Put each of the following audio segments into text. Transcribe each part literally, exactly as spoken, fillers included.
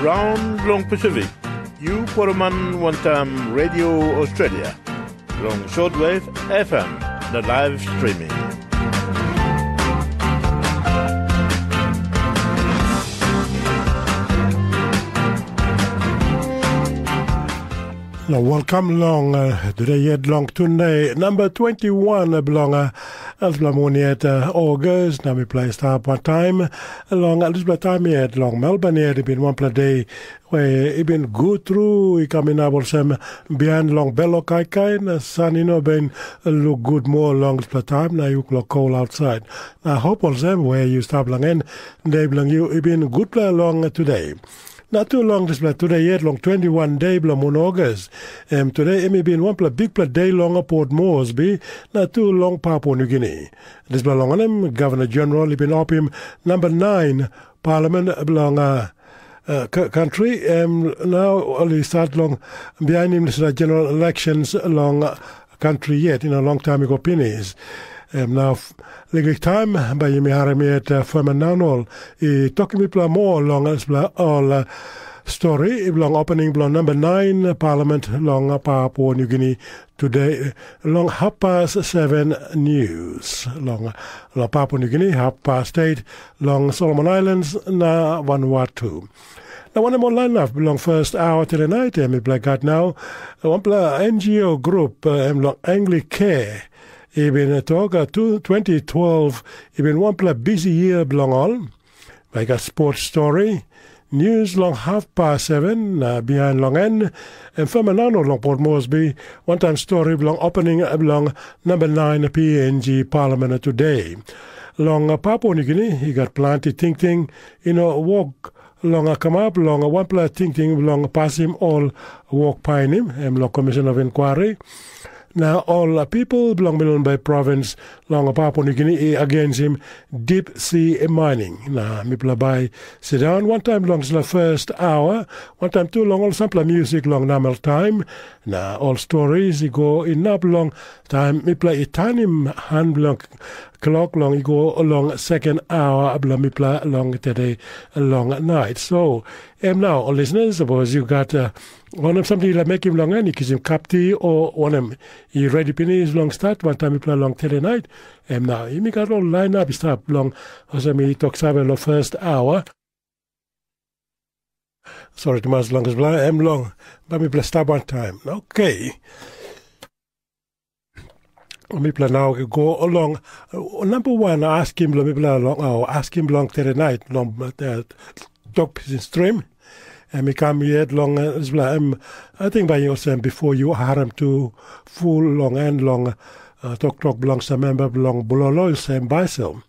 Raun long Pasifik, yu poroman wantaim Radio Australia long shortwave F M na live streaming. Na welkam long uh, today yet long Tunde number twenty-one bilong uh, dispela mun yet uh, August, na mipela i stap wantaim long uh, dispela taim yet long Melbourne yet i bin wanpela de we i bin gut tru i kam inap olsem bihain long belo kaikai na san i no bin luk gut moa long dispela taim na yupela kol ausait. Na hop olsem we yu stap long en, de bilong yu i bin gutpela long today. Na tu long dispela tude yet long twenty-one de bilong mun August, em tude em i bin wanpela bikpela de long Port Moresby, na tu long Papua Nugini. Dispela long wanem, Gavana Jeneral i bin opim namba nain Palamen bilong uh, uh, kantri, em nau ol i stat long bihainim dispela general elections long kantri yet, i no long taim i go pinis. Em nau liklik taim bai yumi harim yet uh, Fema Nanol i tokim mipela moa long dispela ol uh, stori bilong opening bilong namba nain palament long Papua Nugini today long hapas seven news long, long Papua Nugini, hapas state long Solomon Islands na Vanuatu. Na wanem ol lainap bilong first hour today night em i black out now. Wanpela N G O group uh, em long Angli Care i bin tok uh, twenty twelve i bin wanpela busy year bilong ol. Bai i gat sport stori, news long half past seven na bihain long en, em Fema Nano long Port Moresby, wantaim stori bilong opening bilong namba nain P N G Parliament today. Long Papua Nugini, i gat planti tingting, i no wok long kamap long wanpela tingting bilong pasim ol wok painim, em long Commission of Inquiry. Na ol pipel bilong Middle Bay Provins long Papua Nugini i agensim deep sea mining. Na mipela bai sindaun wantaim long dispela first hour, wantaim tu long ol sampela musik long namel taim, na ol stories i go inap long taim mipela i tanim han bilong klok long i go long second hour bilong mipela long tede long night. So, em nau, ol listeners, sapos yu gat uh, wanem samting yu laik mekim long en, yu kisim kap ti o wanem, yu redi pinis long stat wantaim mipela long tede night, em nau, yumi gat ol lainap i stap long, olsem mi tok save long first hour. Sori tumas long dispela, em long, bai mipela stap wantaim. Okay. Mipela nau i go long uh, namba wan askim bilong mipela long uh, askim bilong tede nait long uh, tok pisin strim. Em i kam yet long uh, dispela em ating bai olsem bipo yu harim tu ful long en long uh, toktok bilong sem memba bilong Bulolo olsem Basil.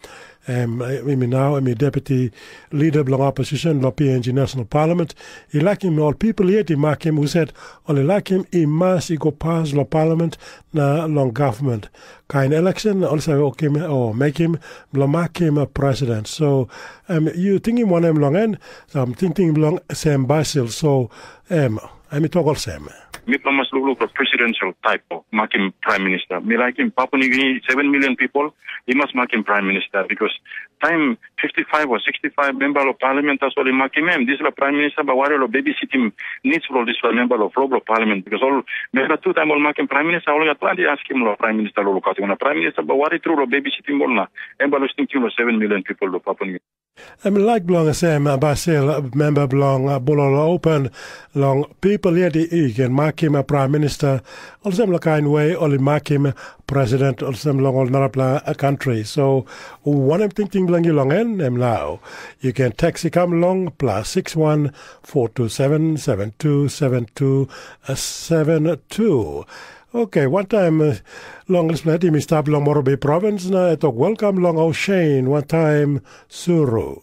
Em, em i nau em i deputi lida bilong oposisen long P N G National Parliament, i laikim ol pipel yet i makim husat ol i laikim i mas i go pas long Parliament na long gavman. Kain elekshen ol save wokim o mekim bilong makim president. So, em, yu tingim wanem long en, um, tingting bilong sem Basil, so, em, em i tok olsem. Mipela mas lukluk long presidential type o makim prime minister. Mi laikim Papua New Guinea seven million people, i mas makim prime minister because taim fifty-five o sixty-five member of parliament tasol i makim em, dispela prime minister bai wari long babysitting needs bilong dispela member of floor bilong parliament because ol member tu taim ol makim prime minister ol gat planti askim long prime minister long lukautim na prime minister bai wari tru long babysitting ol na em bai lus tingting long seven million people long Papua New Guinea. Em i laik bilong sem Basil, memba bilong Bulolo Open, long pipel yet i ken makim pram minista, olsem long kain we ol i makim president, olsem long ol narapela kantri. So, wanem tingting bilong yu long en, em nau. Yu ken teks i kam long plus six one four two seven seven two seven two seven two. Oke, wantaim eh, long dispela mi stap long Morobe provins na e tok welkam long O'Shane wantaim Suru.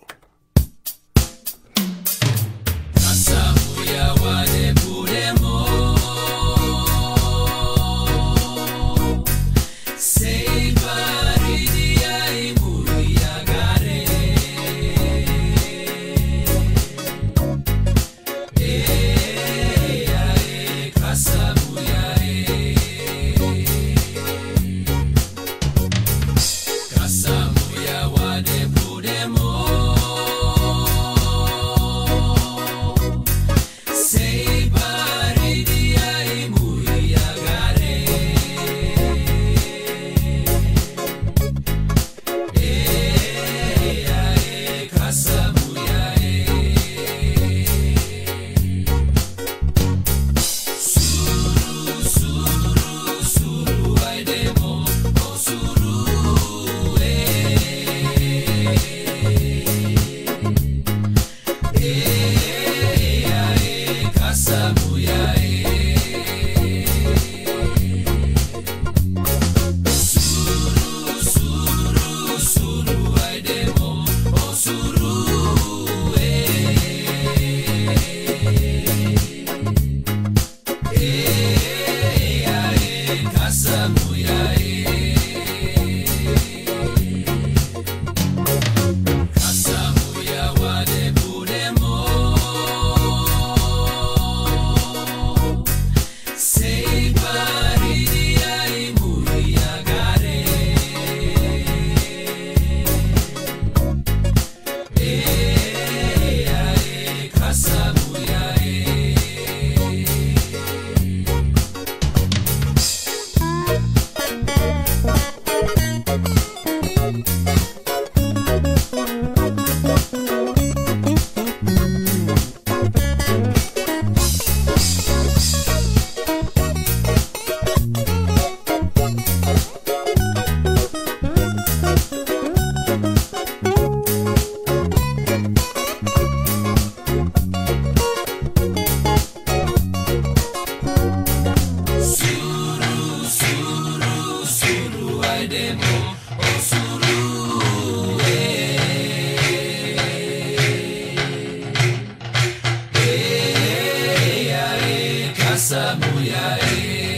Samuya e.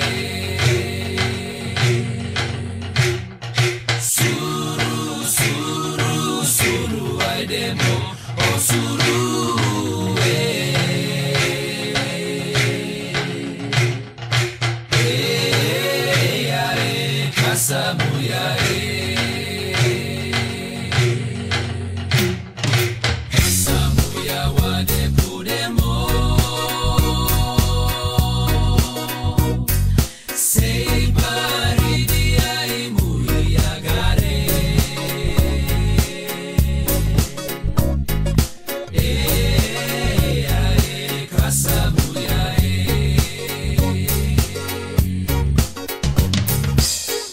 Suru, suru, suru, ai demo, o suru e. E, ai, kasamuya e. Kasamuya wade pudemo. Sei baridi ai muia gare. E, ai, kasamuya e.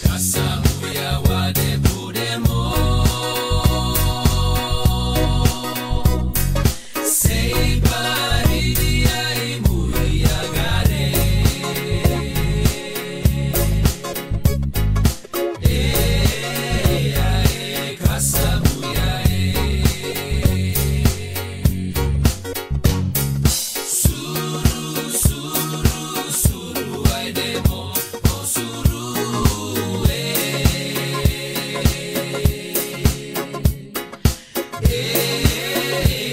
Kasamuya wade pudemo. Sei baridi ai muia gare. E, ai, kasamuya e. Suru, suru, suru, ai demo, o suru e. E,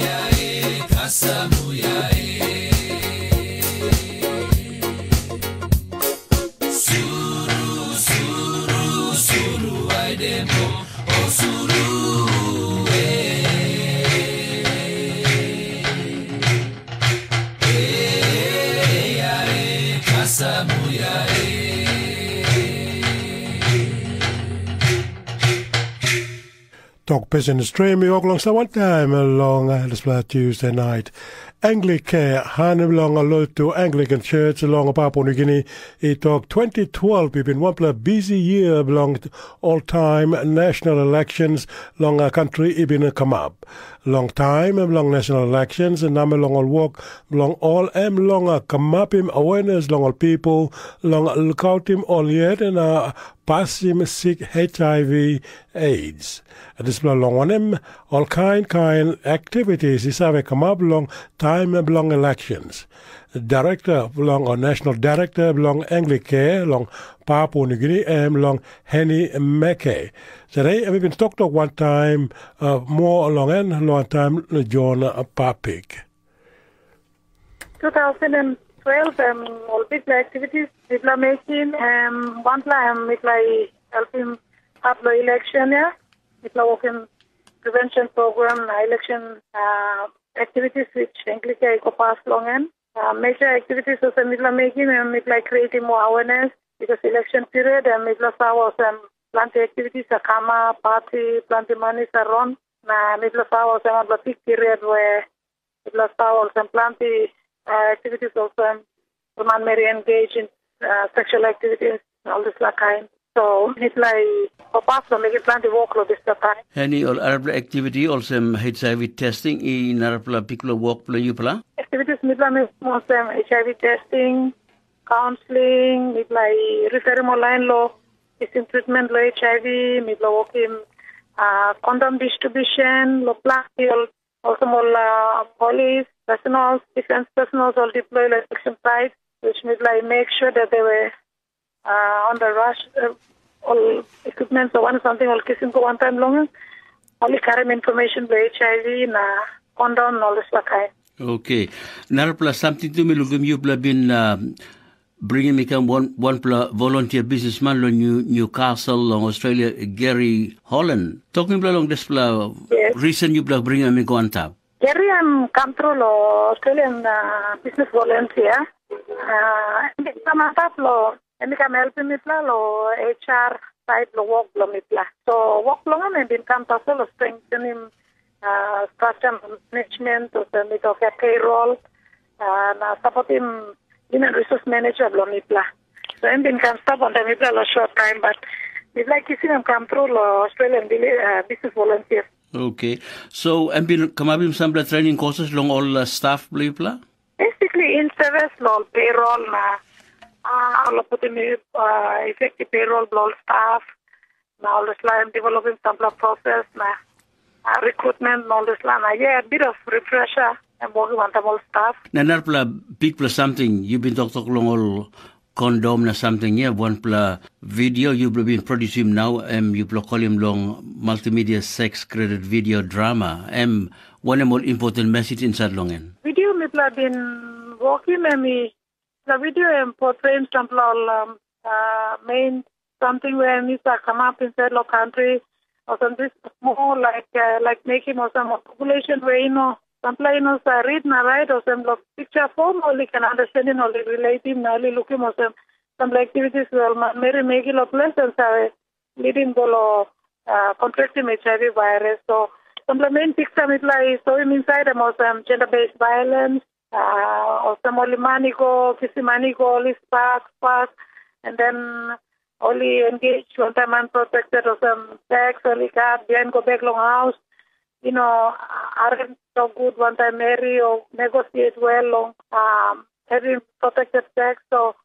ai, kasamuya e. Suru, suru, suru, ai demo, o suru e. E, ai, kasamuya e. Tok pisin stream i wok long sawan taim long uh, dispela Tuesday night. Anglike, han bilong lotu Anglican Church long Papua New Guinea i tok twenty twelve i bin wanpela busy year bilong all time national elections long a country i bin come up. Long time bilong national elections, namel long ol wok bilong ol em long kamapim awareness long ol people long lukautim ol yet na pasim sik H I V AIDS. Dispela long wanem, ol kain kain activities i save kamap long taim bilong elections. Director bilong o National Director bilong Anglike long Papua New Guinea em long Heni Meke. Today em i bin toktok wantaim uh, moa long en long taim John Papik. two thousand twelve em ol bikpela activities mipela mekim em wanpela em mipela i helpim hap long election ya. Mipela wokim prevention program na election uh, activities which Anglican i go pas long en. Uh, major activities olsem mipela mekim em mipela creating more awareness because election period em mipela sa olsem planti activities a kama, party, planti money sa run. Na mipela sa olsem wanpela big period where mipela sa olsem planti uh, activities olsem manmeri engage in uh, sexual activities, all dispela kain. So mipela i go pas long mekim planti wok long dispela taim. Any ol arapela activity olsem H I V testing i narapela bikpela wok bilong yupela? Activities mipela mekim olsem H I V testing, counseling, mipela i referim ol lain lo kisim treatment lo H I V, mipela wokim uh, condom distribution lo planti ol olsem ol uh, police personals, defense personals ol deploy lo election site, which mipela i make sure that they were uh, on the rush uh, ol equipment o one something ol kisim go one time long ol i karim information lo H I V na condom na ol dispela kain. Okay. Narapela samting tu mi lukim yupela bin uh, bringim i kam wan wanpela volunteer businessman long New, Newcastle long Australia, Gary Holland. Tokim bla long dispela Yes. Reason yupela bringim i go antap. Gary em kam tru lo Australian uh, business volunteer. Uh, em i kam antap lo em i kam helpim mipela lo H R side lo wok blo mipela. So wok blo em em bin kam tasol lo strengthenim uh, structure management, olsem mi tok ya payroll, uh, na supportim human resource manager blo mipela. So em bin kam stap wantaim mipela lo short time, but mipela kisim em kam tru lo Australian Village, uh, Business Volunteers. Okay. So em bin kamapim sampela training courses long ol uh, staff blo yupela? Basically in service lo ol payroll na uh, lo putim uh, effective payroll blo ol staff na ol dispela em developim sampela process na uh, recruitment na ol dispela na yeah, bit of refresher em wokim wantaim ol staf. Na narapela bikpela samting, yu bin toktok long ol kondom na samting, ya, wanpela video yu bin produsim nau, em yupela kolim long multimedia sex credit video drama, em wanem ol important message inside long en? Video mipela bin wokim em i, na video em portrayim sampela ol um, uh, main something where mi sa kamap inside lo country, or some this more like uh, like making or some population where you know sampela you know sa read na write or some lo picture form, or you can understand it or relate him na you look him or some some activities well man Mary make it lo place and sa lead him go lo uh, contract him H I V virus. So sampela main picture mi play so him inside him or some gender based violence, uh, or some only money go, kissing money go, only spark, spark, and then only engage one time unprotected or some sex, only God, then go back long house. You know, aren't so good one time marry or negotiate well long um, having protected sex. So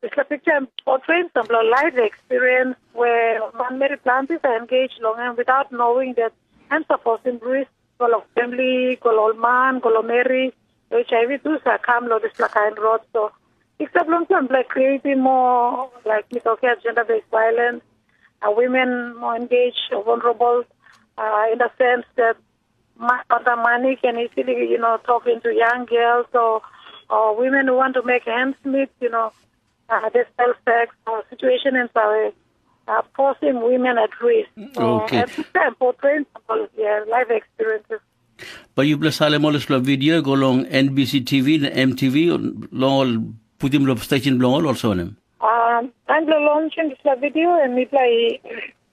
it's a picture portraying some life experience where one married plantis are engaged long and without knowing that I'm supposing risk go long family, go long man, go long marry, H I V tu sa kam lo dispela kain rot. So it's a long time like creating more like mi talking gender based violence, uh, women more engaged, vulnerable, uh, in the sense that ma- the money can easily, you know, talk into young girls or, or women who want to make ends meet, you know, uh, they sell sex or situation in Sawe, uh, forcing women at risk. So Okay. At this time, portraying some of their life experiences. But you plus Salem always love video, go along N B C T V, M T V, long all put him love station long all also on him. Um, I'm the launching this video and me play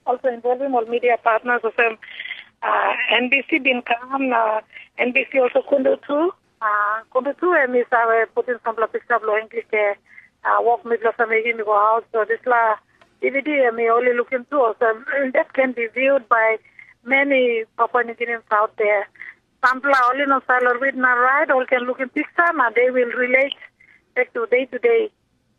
also involving all media partners of them. Uh, N B C bin kam na N B C also kundu tu. Uh, kundu tu em is our putting some picture of Lohingi ke uh, walk me plus making me go out. So this la D V D em only looking to us. Um, that can be viewed by many Papua New Guineans out there. Sampla only no salary with na right, all can look in picture na they will relate back to day to day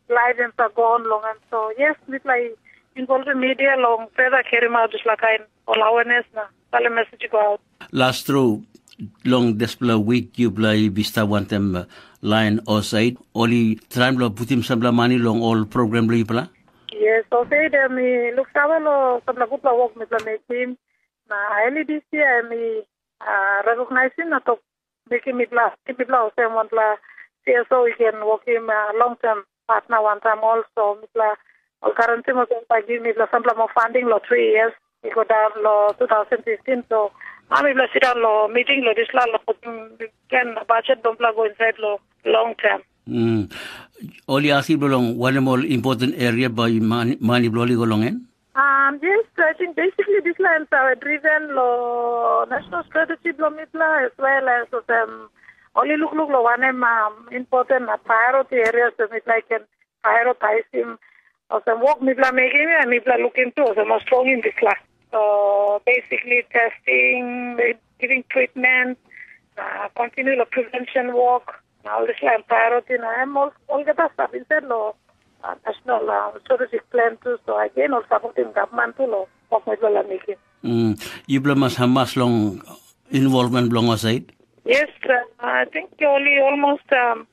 life and so go on long and so yes, this like involving media long further carry out just like I all awareness na tell a message go out. Last through long dispela week yupela i bista wantem uh, line osaid, oli traim lo putim sampela mani long ol program lo yupela? Yes, osaid em i luk sawa lo sampela gutpela wok mipela mekim. Na L E D C em i uh, recognize na tok mekim mipela mipela olsem wanpela C S O i ken wokim uh, long term partner wantaim ol so mipela ol currency mo sa gi mipela sampela mo funding lo three years i go down lo two thousand fifteen so ma mipela sit down lo meeting lo dispela lo plan budget bilong mipela go inside lo long term. Mm. Ol i asking bilong wanem ol important area bai mani bilong ol i go long en? Um, yes, I think basically this lands are driven lo national strategy bilong mipela as well as um, only look look lo wanem um, important uh, priority areas that mipela can prioritize him. Olsem work mipela making and mipela looking to olsem how strong in this class. So basically testing, giving treatment, uh, continue the prevention work. Now this line priority na em olgeta stap inside lo uh, national uh, strategic plan tu. So again, ol supporting government tu lo work mipela la making. Mm. Yupela mas hamas long involvement bilong ol side? Yes, uh, I think only almost um,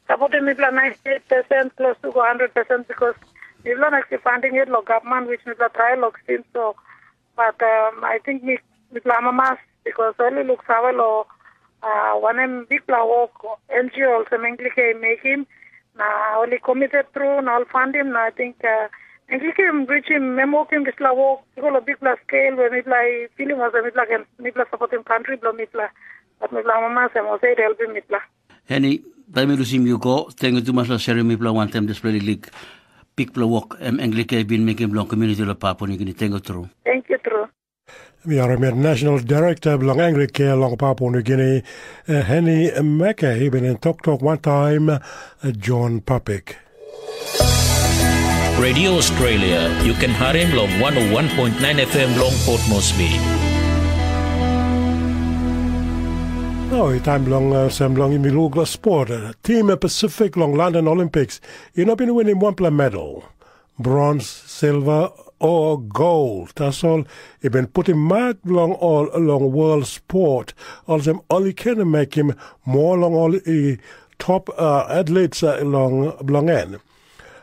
supporting mipela ninety-eight percent close to go one hundred percent because mipela actually funding it lo government which mipela try lo still so but um, I think mi mipela amamas because only look sawa lo uh, wanem bikpela work N G O olsem English making na only committed through na all fund him na I think uh, English reaching mem working dispela work go lo bikpela scale where mipela feeling was mipela can mipela supporting country blo mipela but mipela amamas em was helping mipela. Heni, taim i lusim yu go, tengyu tumas long serim mipela wantaim dispela liklik bikpela wok em Englike i bin mekim long komuniti long Papua Nugini. Tengyu tru. Thank you tru. Mi harim yet National Director bilong Englike long Papua Nugini, eh, Heni Meke, i bin in toktok wantaim eh, John Papik. Radio Australia, you can hear him long one oh one point nine F M long Port Moresby. Nau i taim bilong uh, sem bilong yumi luk sport. Tim Pacific long London Olympics i no bin winim wanpela medal. Bronze, silver, o gol. Tasol i bin putim mak bilong ol long world sport, olsem ol i ken mekim moa long ol i top uh, athletes uh, long, bilong en.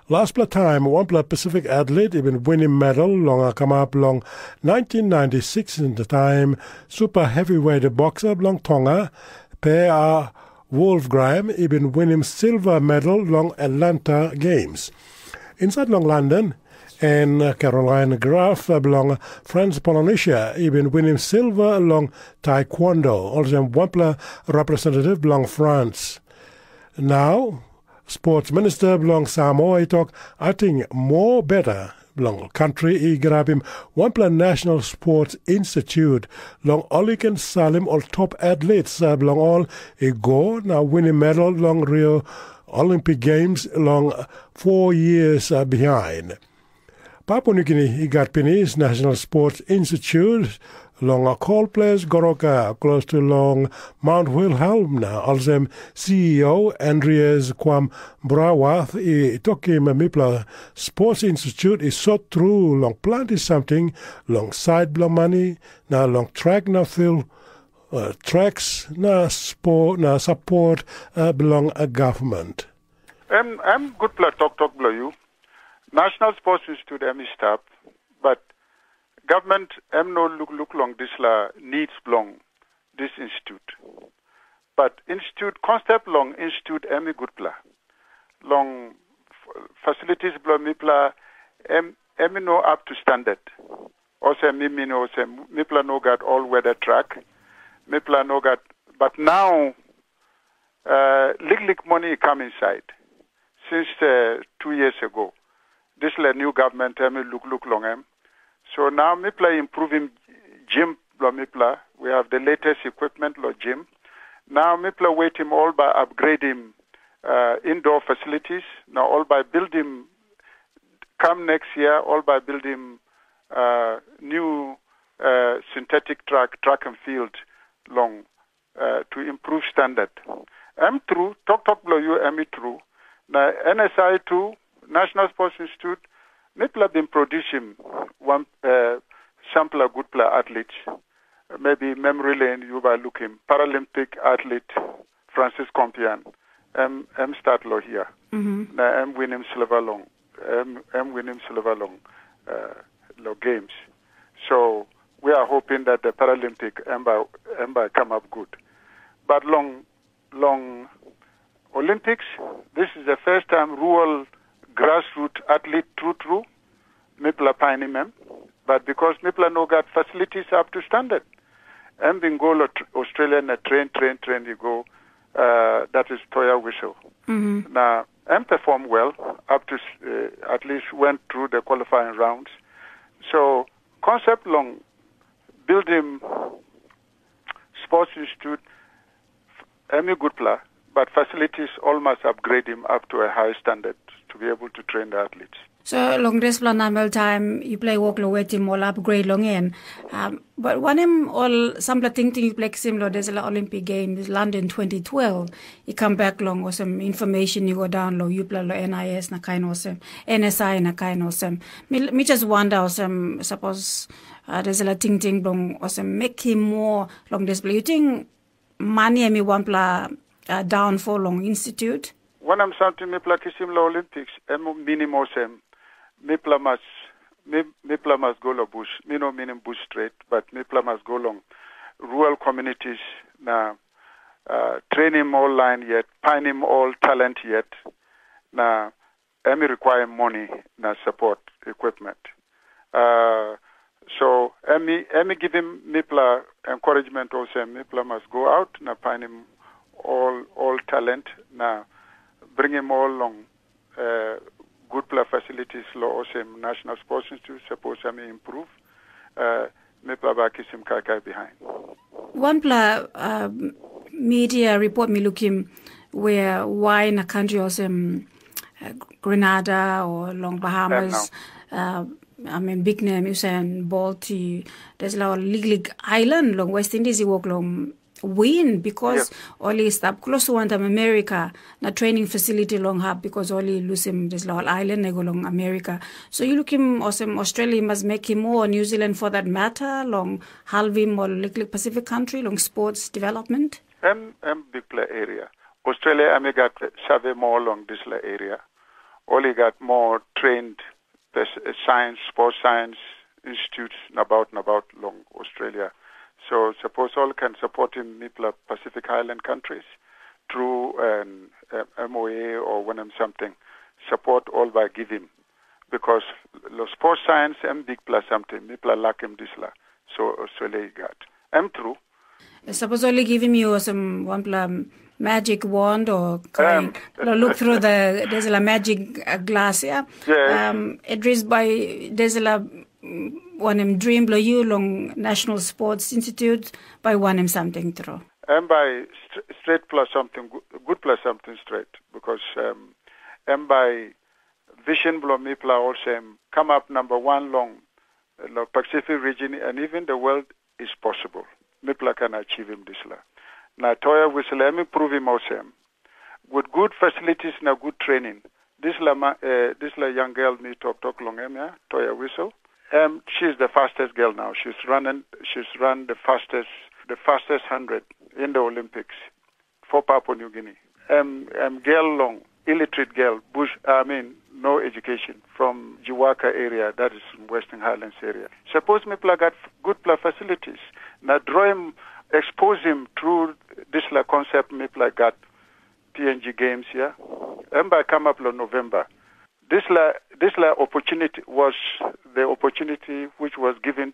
Laspela taim wanpela Pacific atlet i bin winim medal long kamap long nineteen ninety-six, in the time super heavyweight boxer bilong Tonga, Pea Wolfgram, i bin winim silver medal long Atlanta Games. Inside long London, and Caroline Graf bilong France Polynesia i bin winim silver long taekwondo, olsem wanpela representative bilong France. Now, sports minister bilong Samoa i tok, ating moa beta bilong kantri i grabim wanpela National Sports Institute long ol i ken salim ol top athletes bilong ol i go na winim medal long Rio Olympic Games long four years behind. Papua Nugini i gat pinis National Sports Institute long a kol ples Goroka, klostu long Mount Wilhelm, na olsem C E O Andreas Kwam Brawath i tokim, mipela Sports Institute i sot tru long planti samting long sait bilong mani, na long track na field, uh, tracks na sport na support uh, bilong a government. Em em gutpela toktok bilong yu. National Sports Institute em i stap, but government em no lukluk long dispela needs bilong this institute. But institute, concept long institute em i gutpela. Long facilities bilong mipela em em i no up to standard. Olsem mi min olsem mipela no gat all weather track. Mipela no gat, but now uh, liklik money i kam inside since uh, two years ago. Dispela new government em i lukluk long em. So now mipela improving gym bilong mipela. We have the latest equipment lo gym. Now mipela waiting all by upgrading uh, indoor facilities. Now all by building come next year, all by building uh, new uh, synthetic track, track and field long uh, to improve standard. Em tru, toktok bilong yu em i tru. Na N S I tu, National Sports Institute, mipela bin produsim wan uh, sampela gutpela athletes. Maybe memory lane yu bai lukim Paralympic athlete Francis Compian. Em, em start lo hia. Mm -hmm. Na em winim silver long. Em, em winim silver long, uh, long games. So we are hoping that the Paralympic em by, em by come up good. But long long Olympics, this is the first time rural grassroots athlete true true mipla painim em, but because mipla no got facilities up to standard, em bin go lo Australia na train train train i go, uh, that is Toya Whistle. Mm -hmm. Na em perform well up to uh, at least went through the qualifying rounds. So concept long build him sports institute, em i gutpela, but facilities all must upgrade him up to a high standard to be able to train the athletes. So long dispela namel taim yupela i wok long wetim ol upgrade long en. Um, but wanem ol sampela tingting yupela kisim long dispela Olympic Games London twenty twelve i kam bek long olsem information i go daun long yupela long N I S na kain olsem, N S I na kain olsem. Mi, mi just wonder olsem, suppose uh, dispela tingting bilong olsem mekim moa long dispela. Yu ting mani em i wanpela uh, downfall long institute? Wanem samting mipela kisim long Olympics, em minim olsem, mipela mas, mi, mipela mas go long bush. Mi no minim bush stret, but mipela mas go long rural communities na uh, trenim ol lain yet, painim ol talent yet, na em i require money na support equipment. Uh, so em i, em i givim mipela encouragement olsem mipela mas go out na painim ol, ol talent na bringim ol long uh, gutpela facilities lo olsem National Sports Institute, suppose em i improve, uh, mipela bai kisim kaikai behind. Wanpela uh, media report mi lukim where why na country olsem uh, Grenada or long Bahamas, uh, I mean big name Usain Bolt, there's a lot of lig lig island long West Indies i work long win, because ol i stap klostu wantaim Amerika, na training facility long hap, because ol i lusim dispela ol ailan na i go long Amerika. So yu lukim olsem Australia i mas mekim moa, New Zealand for that matter, long halvim ol liklik Pacific country long sports development? Em, em bikpela area. Australia em i gat save moa long dispela area. Ol i gat moa trained pes- science, sports science institutes nabaut nabaut long Australia. So sapos ol ken supportim mipela Pacific Island countries through an em, M O A o wanem something, support ol bai givim. Because lo sports science em bikpela something, mipela lakim disla. So Australia i gat. Em true. Sapos ol i givim yu olsem wanpela magic wand o kain, lo look through the, dispela magic uh, glass, yeah? Yes. Um, it is by dispela mm, wanem dream bilong yu long National Sports Institute by wanem something through? Em by st- straight plus something, gu- good plus something straight. Because um, em by vision bilong mipela olsem, come up number one long, long Pacific region and even the world is possible. Mipela can achieve him disla. Na Toya Whistle em i provim olsem, with good facilities na good training, disla, ma, uh, disla young girl mi talk talk long him, yeah, Toya Whistle. Um, she's the fastest girl now. She's running. She's run the fastest, the fastest hundred in the Olympics for Papua New Guinea. Um, um, girl long illiterate girl, bush. I mean, no education from Jiwaka area. That is in Western Highlands area. Suppose mipela got good pla facilities. Na draw him, expose him through this la concept mipela got P N G Games here. Emba come up lo November. This la, this la opportunity was the opportunity which was given.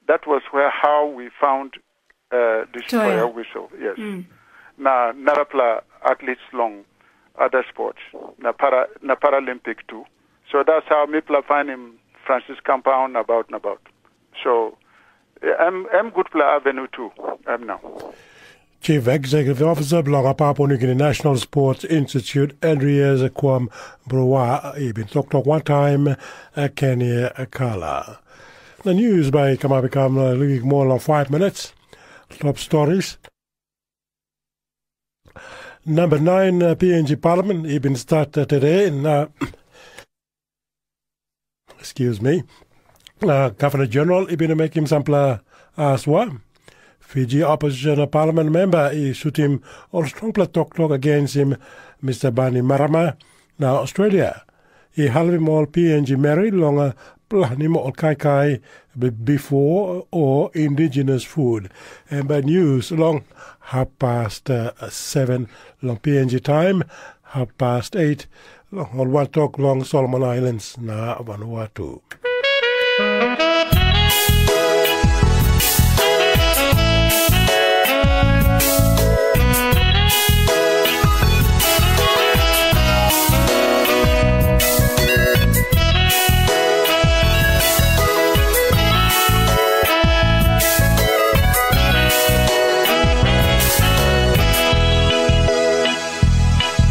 That was where how we found uh, this Toya. Toya Whistle. Yes. Mm. Na narapla athletes long other sports. Na para na Paralympic too. So that's how mipla find him Francis Compound about about. So I'm I'm good pla avenue too. I'm now. Chief Executive Officer bilong Papua New Guinea National Sports Institute, Andreas Kuam Brua, i bin toktok wantaim Kenny Kala. Na news bai kamap i kam liklik moa long five minutes. Top stories. Number nine, uh, P N G Parliament i bin start uh, today, and uh, excuse me, uh, Governor General i bin making sampla aswa. Fiji opposition parliament member i sutim ol strongpla toktok against him, Mr. Bani Marama. Na Australia i helpim ol P N G meri long uh, planim ol kaikai bipo o indigenous food. And by news long half past uh, seven long P N G time, half past eight long ol wantok long Solomon Islands na Vanuatu.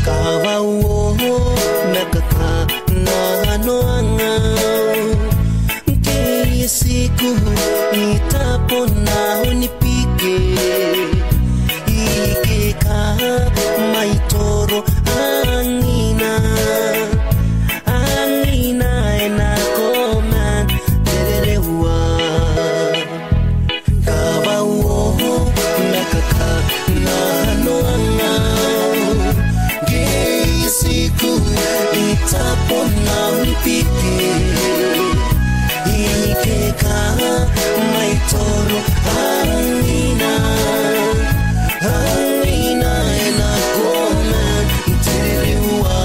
Kava uo na kaka na hano angau. Kei siku i tapo na honi pike. Ike ka mai toro angina. Angina e na koman terereua. Kava uo na kaka na no angau. Gei siku i tapo na mi pike. Ike ka mai toro angina. Angina e na kona terereua.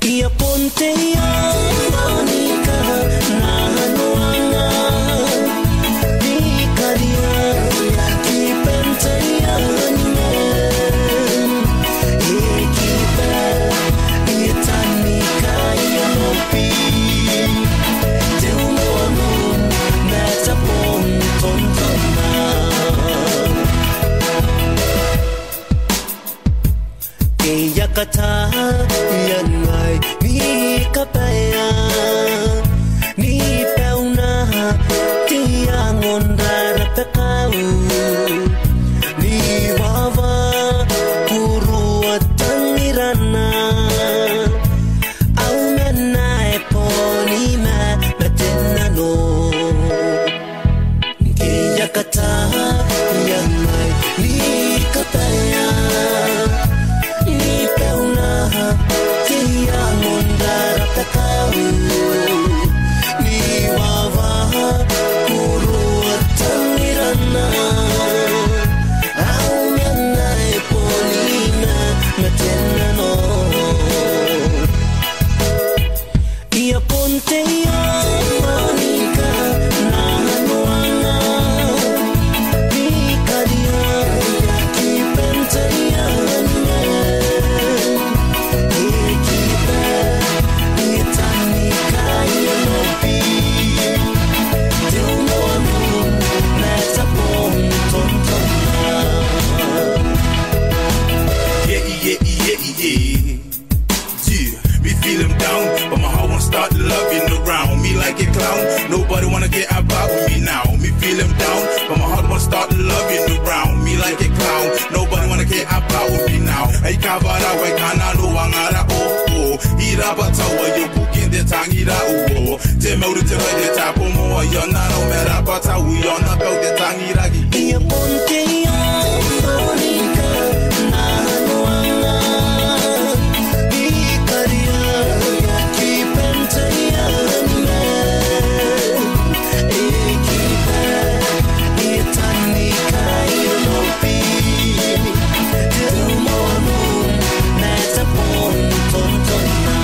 Ia ponte ia monika na noanga. Ikaria kipente ia nime. Ikipe ia tanika ia mopi. Teu mono na tapon tontona. Kei yakata yan ngai ni kapaya ni pauna tiang on rara pekau Yeah, me feel him down, but my heart won't start loving around me like a clown. Nobody wanna care about me now. Me feel him down, but my heart won't start loving around me like a clown. Nobody wanna care about me now. Hey, kavara we kana no wangara oh oh. Ira batawa yo kukin de tangira uo. Te mauri te rede tapo mo yo na no mera batawu yo na kau de tangira gi. Ia ponte ia monika na noanga. Ikaria ya kipenta ia nime. Ikipe itanika ia lopi. Teu monu na tapon tontona.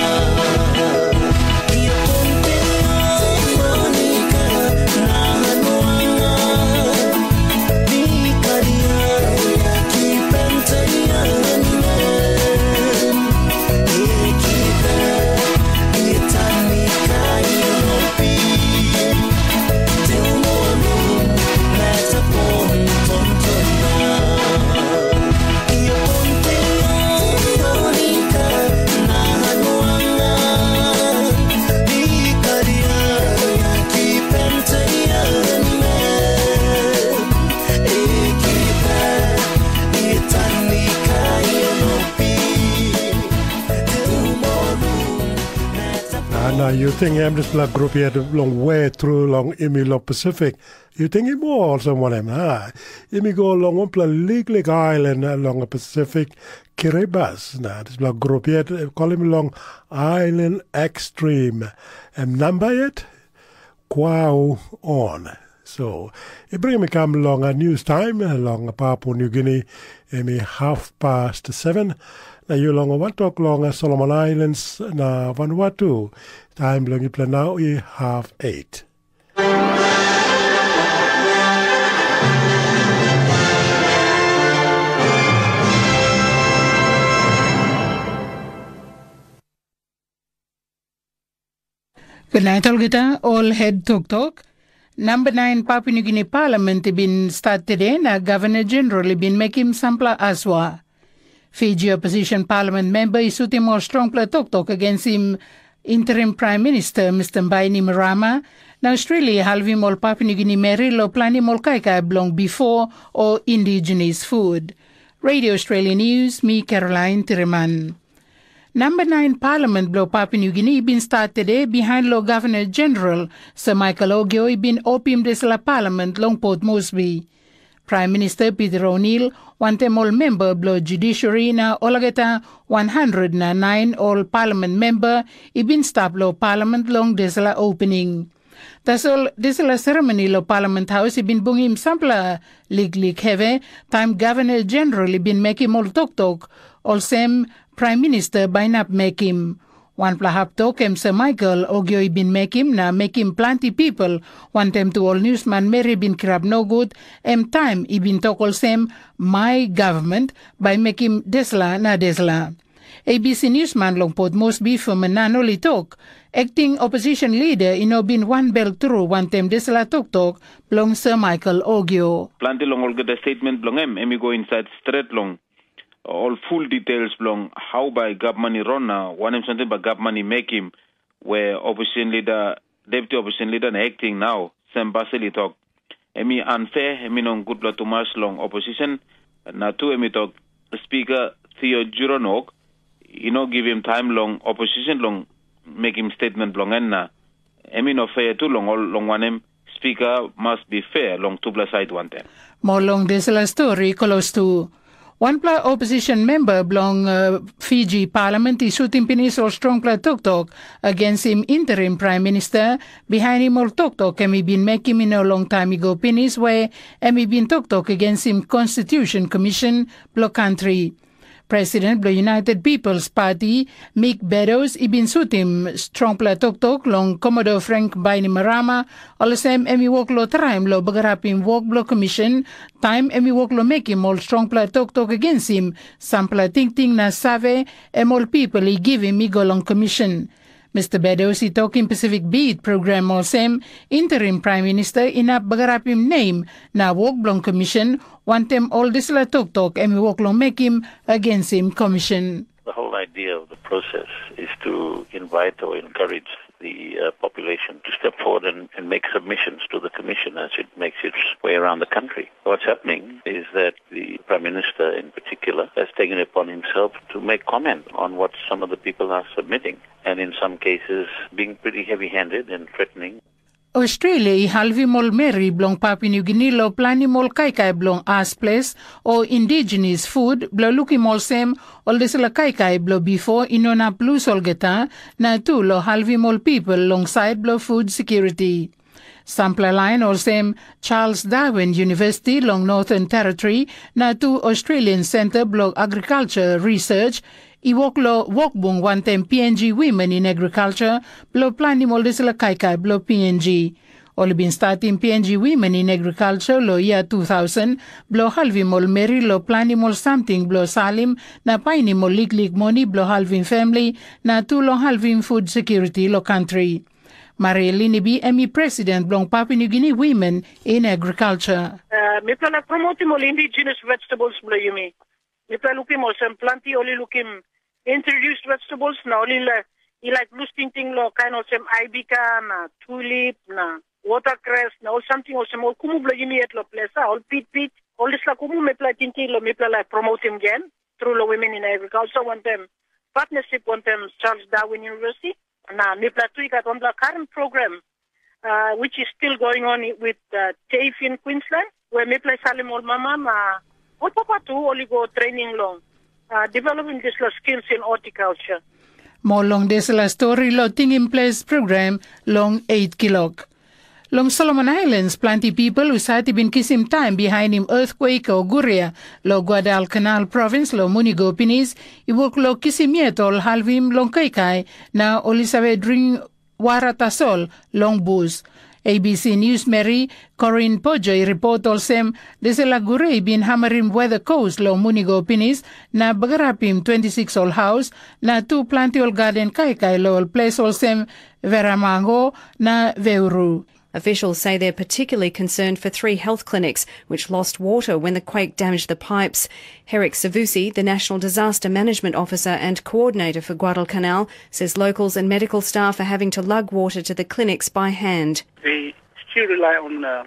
Na, na yu ting em dispela grup yet long we tru long imi long Pasifik. Yu ting i moa olsem wanem, ha? Imi go long wanpela liklik ailan long Pasifik, Kiribati. Na dispela grup yet kolim long ailan ekstrim. Em namba yet? Kwau on. So, i bringim i kam long a news time long Papua New Guinea, em i half past seven. Na yu long wantok long Solomon Islands na Vanuatu, time bilong yupela nau i half eight. Gunait olgeta, ol het toktok. Namba nain Papua Nugini Palament i bin stat tede na Gavana Jeneral i bin mekim sampela asua. Fiji Opposition Palament memba i sutim ol strongpela toktok agensim interim Prime Minister Mister Bainimarama, na Australia i halvim ol Papua Nugini meri long planim ol kaikai bilong bipo o indigenous food. Radio Australia News, mi Caroline Tiriman. Namba nain Palament bilong Papua Nugini i bin stat tede bihain long Gavana Jeneral Sir Michael Ogio i bin opim dispela palament long Port Moresby. Pram Minista Peter O'Neill wantaim ol memba bilong judisiari na olgeta wan handret na nain ol palamen memba i bin stap long palamen long dispela opening. Tasol dispela seremoni long palamen haus i bin bungim sampela liklik hevi, taim gavana jeneral i bin mekim ol toktok olsem pram minista bai inap mekim. Wanpela hap tok em Sir Michael Ogio i bin mekim na mekim planti pipel, wantaim tu ol niusmanmeri i bin kirap nogut, em taim i bin tok olsem, mai gavman bai mekim dispela na dispela. A B C niusman long Port Moresby Furman Nanol i tok, akting oposisen lida i no bin wanbel tru wantaim dispela toktok bilong Sir Michael Ogio. Planti long olgeta statement bilong em, em i go insait stret long ol ful details bilong hau bai gavman i ron na wanem samting bai gavman i mekim, we oposisen lida, deputi oposisen lida na akting nau, sem Basel i tok, em i unfair, em i no gutpela tumas long oposisen, na tu em i tok, Spika Theo Juronok i no givim taim long oposisen long mekim statement bilong en, na em i no fair tu long ol, long wanem, spika mas bi fair long tupela sait wantaim. Mo long dispela stori klostu. Wanpela oposisen memba bilong uh, Fiji Palament i sutim pinis ol strongpela toktok agensim interim pram minista, bihainim ol toktok em i bin mekim i no long taim i go pinis, we em i bin toktok agensim Konstitusen Komishen bilong kantri. President bilong United People's Party, Mik Bedos, i bin sutim strongpela toktok long Komodo Frank Bainimarama, olsem em i wok long traim long bagarapim wok bilong komishen, taim em i wok long mekim ol strongpela toktok agensim sampela tingting na save em ol pipel i givim i go long komishen. Mister Bedos i tokim Pacific Beat program olsem, interim pram minista inap bagarapim nem na wok bilong komishen, wantaim ol dispela toktok em i wok long mekim agensim komishen. The whole idea of the process is to invite or encourage the uh, population to step forward and, and make submissions to the Commission as it makes its way around the country. What's happening is that the Prime Minister, in particular, has taken it upon himself to make comment on what some of the people are submitting, and in some cases, being pretty heavy handed and threatening. Australia i halvim ol meri bilong Papua New Guinea lo planim ol kaikai bilong as ples o indigenous food bilong lukim olsem ol dispela kaikai bilong bipo i no inap lus olgeta, na tu lo halvim ol pipel long sait bilong food security. Sampela lain olsem Charles Darwin University long Northern Territory na tu Australian Centre bilong Agriculture Research i wok long wokbung wantaim P N G Women in Agriculture bilong planim ol dispela kaikai bilong P N G. Ol i bin statim P N G Women in Agriculture long year two thousand bilong halvim ol meri long planim ol samting bilong salim na painim ol liklik moni bilong halvim famili na tu long halvim food security long country. Maria Linibi em i president bilong Papua New Guinea Women in Agriculture. Uh, mipela laik promotim ol indigenous vegetables bilong yumi. Mipela lukim olsem planti ol i lukim introduced vegetables na ol i laik i laik lus tingting long kain olsem aibika na tulip na watercress na ol samting olsem ol kumu bilong yumi yet long ples a ol pitpit. Ol dispela kumu mipela tingting long mipela laik promotim gen tru long women in agriculture wantaim partnership wantaim Charles Darwin University. Na mipela tu i gat wanpela current program uh, which is still going on with uh, TAFE in Queensland, where mipela i salim ol mama na ol papa tu ol i go training long uh, developing dispela skills in horticulture. Mo long dispela stori lo Tingim Ples program long eight kilok. Long Solomon Islands, planti pipel husat i bin kisim taim bihainim earthquake o guria lo Guadalcanal provins lo mun i go pinis, i wok lo kisim yet ol halvim long kaikai na ol i save dring wara tasol long bus. A B C News Mary Corinne Pojo i ripot olsem, dispela gure i bin hamarim weather coast long mun i go pinis na bagarapim twenty-six ol haus na tu planti ol gaden kaikai long ol ples olsem Veramango na Veuru. Officials say they're particularly concerned for three health clinics which lost water when the quake damaged the pipes. Herrick Savusi, the National Disaster Management Officer and Coordinator for Guadalcanal, says locals and medical staff are having to lug water to the clinics by hand. We still rely on uh,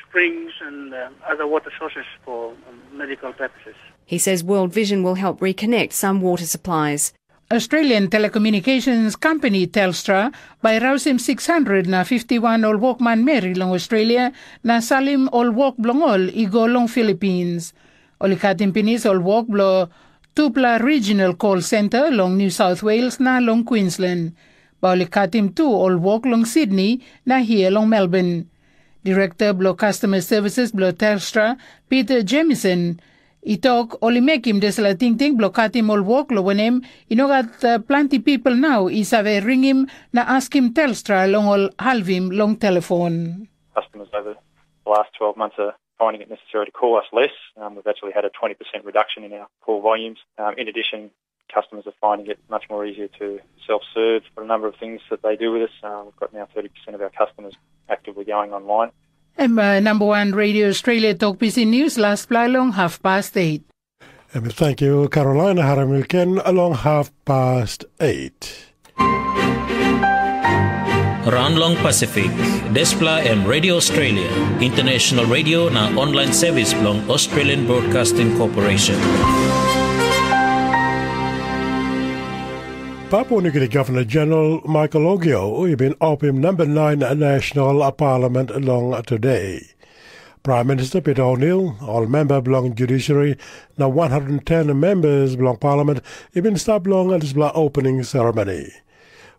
springs and uh, other water sources for um, medical purposes. He says World Vision will help reconnect some water supplies. Australian telecommunications company Telstra bai rausim six hundred na fifty-one ol wokmanmeri long Australia na salim ol wok bilong ol i go long Philippines. Ol i katim pinis ol wok bilong tupela regional call center long New South Wales na long Queensland. Bai ol i katim tu ol wok long Sydney na hia long Melbourne. Direkta bilong Customer Services bilong Telstra, Peter Jamieson, i tok ol i mekim dispela tingting bilong katim ol wok, long wanem, i no gat uh, planti pipel nau i save ringim na askim Telstra long ol halvim long telefon. Customers over the last twelve months are finding it necessary to call us less. Um, we've actually had a twenty percent reduction in our call volumes. Um, in addition, customers are finding it much more easier to self-serve for a number of things that they do with us. Uh, we've got now thirty percent of our customers actively going online. Em uh, number one Radio Australia Talk B C News last play long half past eight. Em thank you, Carolina Haramilken, along half past eight. Ran long Pasifik, dispela em Radio Australia, international radio na online service bilong Australian Broadcasting Corporation. Papua New Guinea Governor General Michael Ogio i bin opim number nine National Parliament long today. Prime Minister Peter O'Neill, ol member bilong judiciary na one hundred ten members bilong parliament i bin stap long dispela opening ceremony.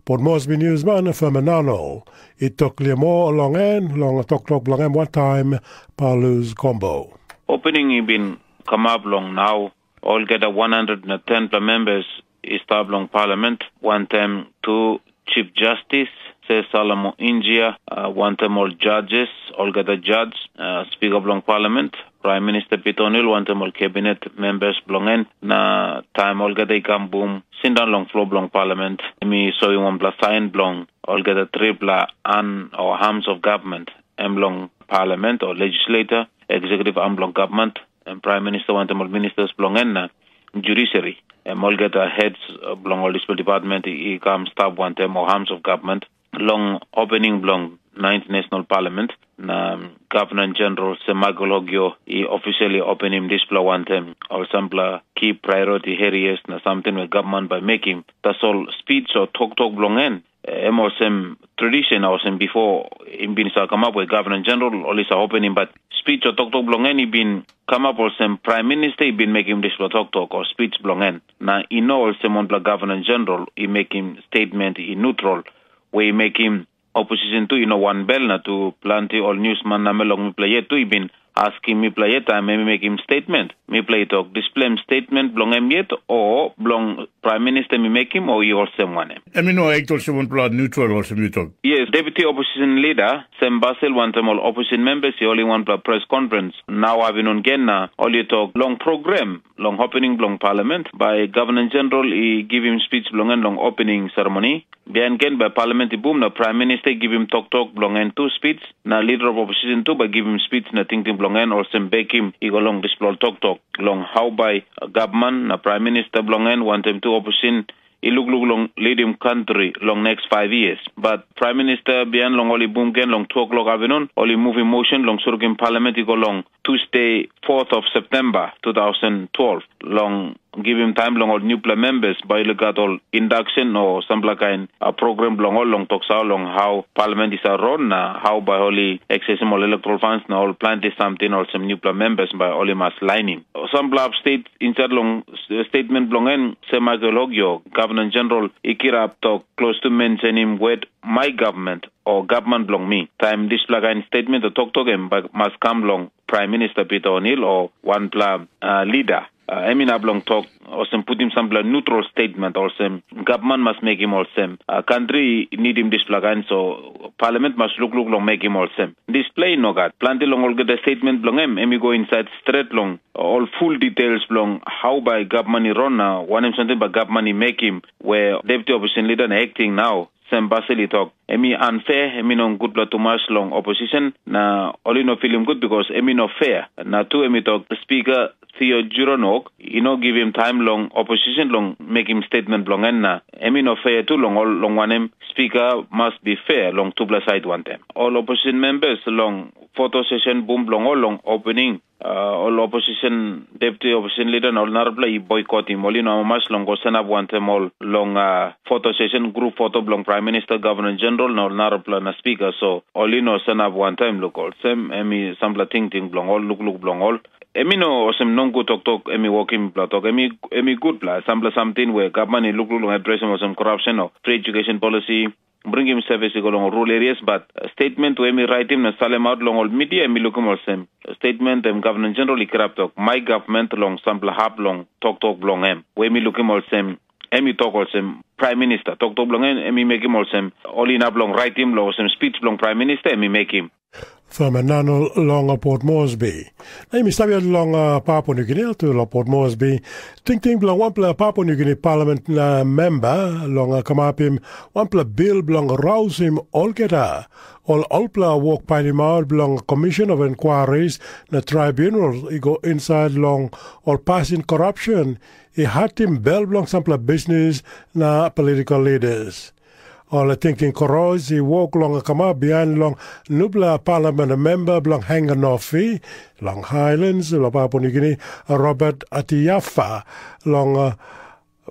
Port Moresby newsman Feminano i tok klia moa long en long toktok bilong em wantaim Palus Kombo. Opening i bin kamap long nau, olgeta one hundred na ten pela members i stap long parliament, wantaim tu Chief Justice, Sir Salomo Injia, uh, wantaim ol judges, olgeta judge, uh, Speaker bilong Parliament, Prime Minister Peter O'Neill, wantaim ol cabinet members bilong en, na taim olgeta i kam bum sindaun long floor bilong Parliament, em i soim wanpela sain bilong olgeta tripela an o arms of government, em long Parliament o legislator, executive arm bilong government, em Prime Minister wantaim ol ministers bilong en na judiciary. Em olgeta heads bilong ol dispela department i kam stap wantaim ol arms of government long opening bilong ninth National Parliament, na Governor General se Michael Hogio i officially openim dispela wantaim ol sampela key priority areas na samting we government bai mekim. Tasol speech o toktok bilong en, em olsem tradition, olsem bipo i bin sa kamap we Governor General ol i sa openim, but speech o toktok bilong en i bin kamap olsem Prime Minister i bin mekim dispela toktok o speech bilong en. Na i no olsem wanpela Governor General i mekim statement i neutral, we i mekim opposition tu i no wanbel na tu planti ol newsman namel long mipela yet tu i bin askim mipela yet taim em i mekim statement. Mipela i tok, dispela em statement bilong em yet o bilong Prime Minister mi mekim o i olsem wanem? Em i no act olsem wanpela neutral olsem yu tok. Yes, Deputy Opposition Leader Sam Basel wantaim ol opposition members i holim wanpela press conference nau avinun gen na ol i tok long program long opening bilong parliament, bai Governor General i givim speech bilong en long opening ceremony. Bihain gen bai parliament i bum na Prime Minister i givim toktok bilong en tu speech, na leader of opposition tu bai givim speech na tingting bilong en olsem bekim i go long dispela ol toktok long hau bai gavman na Prime Minister bilong en wantaim tu opposition i lukluk long lidim kantri long next five years. But Prime Minister bihain long ol i bum gen long two o'clock afternoon, ol i muvim motion long surukim parliament i go long Tuesday, fourth of September two thousand twelve, long givim taim long ol newpela members bai ol i gat ol induction o sampela kain uh, program bilong ol long toksa long hau parliament i sa ron na hau bai ol i accessim ol electoral funds na ol planti samting olsem newpela members bai ol i mas lainim. Sampela upstate insait long statement bilong en, se Michael Hogio, Governor General, i kirap tok klostu mensenim wet my government o gavman bilong mi. Taim dispela kain statement o toktok em mas kam long Prime Minister Peter O'Neill o wanpela uh, leader. Uh, em inap long tok olsem putim sampela neutral statement olsem gavman mas mekim olsem uh, kantri nidim dispela kain so parliament mas lukluk long mekim olsem. Dispela i no gat. Planti long olgeta statement bilong em, em i go insait stret long ol full details bilong hau bai gavman i ron na wanem samting bai gavman i mekim, we deputy opposition leader na acting nau Sam Basel i tok, em i unfair, em i no gutpela tumas long opposition, na ol i no filim gut bikos em i no fair. Na tu em i tok, Speaker Theo Juronok i no givim taim long opposition long mekim statement bilong en, na em i no fair tu long ol, long wanem, Speaker must be fair long tupela side wantaim. Ol opposition members long foto session bum bilong ol long opening uh, ol opposition, deputy opposition leader na ol narapela i boycottim, ol i no amamas long go sanap wantaim ol long uh, foto session, grup foto bilong Prime Minister, Governor General na ol narapela na Speaker. So ol i no sanap wantaim, luk olsem em i sampela tingting bilong ol, lukluk bilong ol. Em i no olsem nogut toktok em i wokim mipela tok, em i, em i gutpela. Sampela samting we gavman i lukluk long adresim olsem corruption o free education policy, bringim service i go long rural areas, but uh, statement we em i raitim na salim out long ol media, em i lukim olsem statement em Governor General i kirap tok, my government long sampela hap long toktok bilong em, we em i lukim olsem, em i tok olsem, Prime Minister, toktok bilong em, em i mekim olsem, ol inap long raitim long olsem speech bilong Prime Minister em i mekim. From Nano long Port Moresby. Na yumi stap yet long uh, Papua New Guinea to long Port Moresby. Tingting bilong wanpela Papua New Guinea Parliament na memba long uh, kamapim wanpela bil bilong rausim olgeta ol olpela wok painimaut bilong Commission of Inquiries na Tribunal i go insait long ol pasin korapsyon i hatim bel bilong sampela bisnis na political leaders. Ol tingting koros i wok long kamap bihain long nupela palamen memba bilong Henganofi long Highlands long Papua Nugini, Robert Atiafa long uh,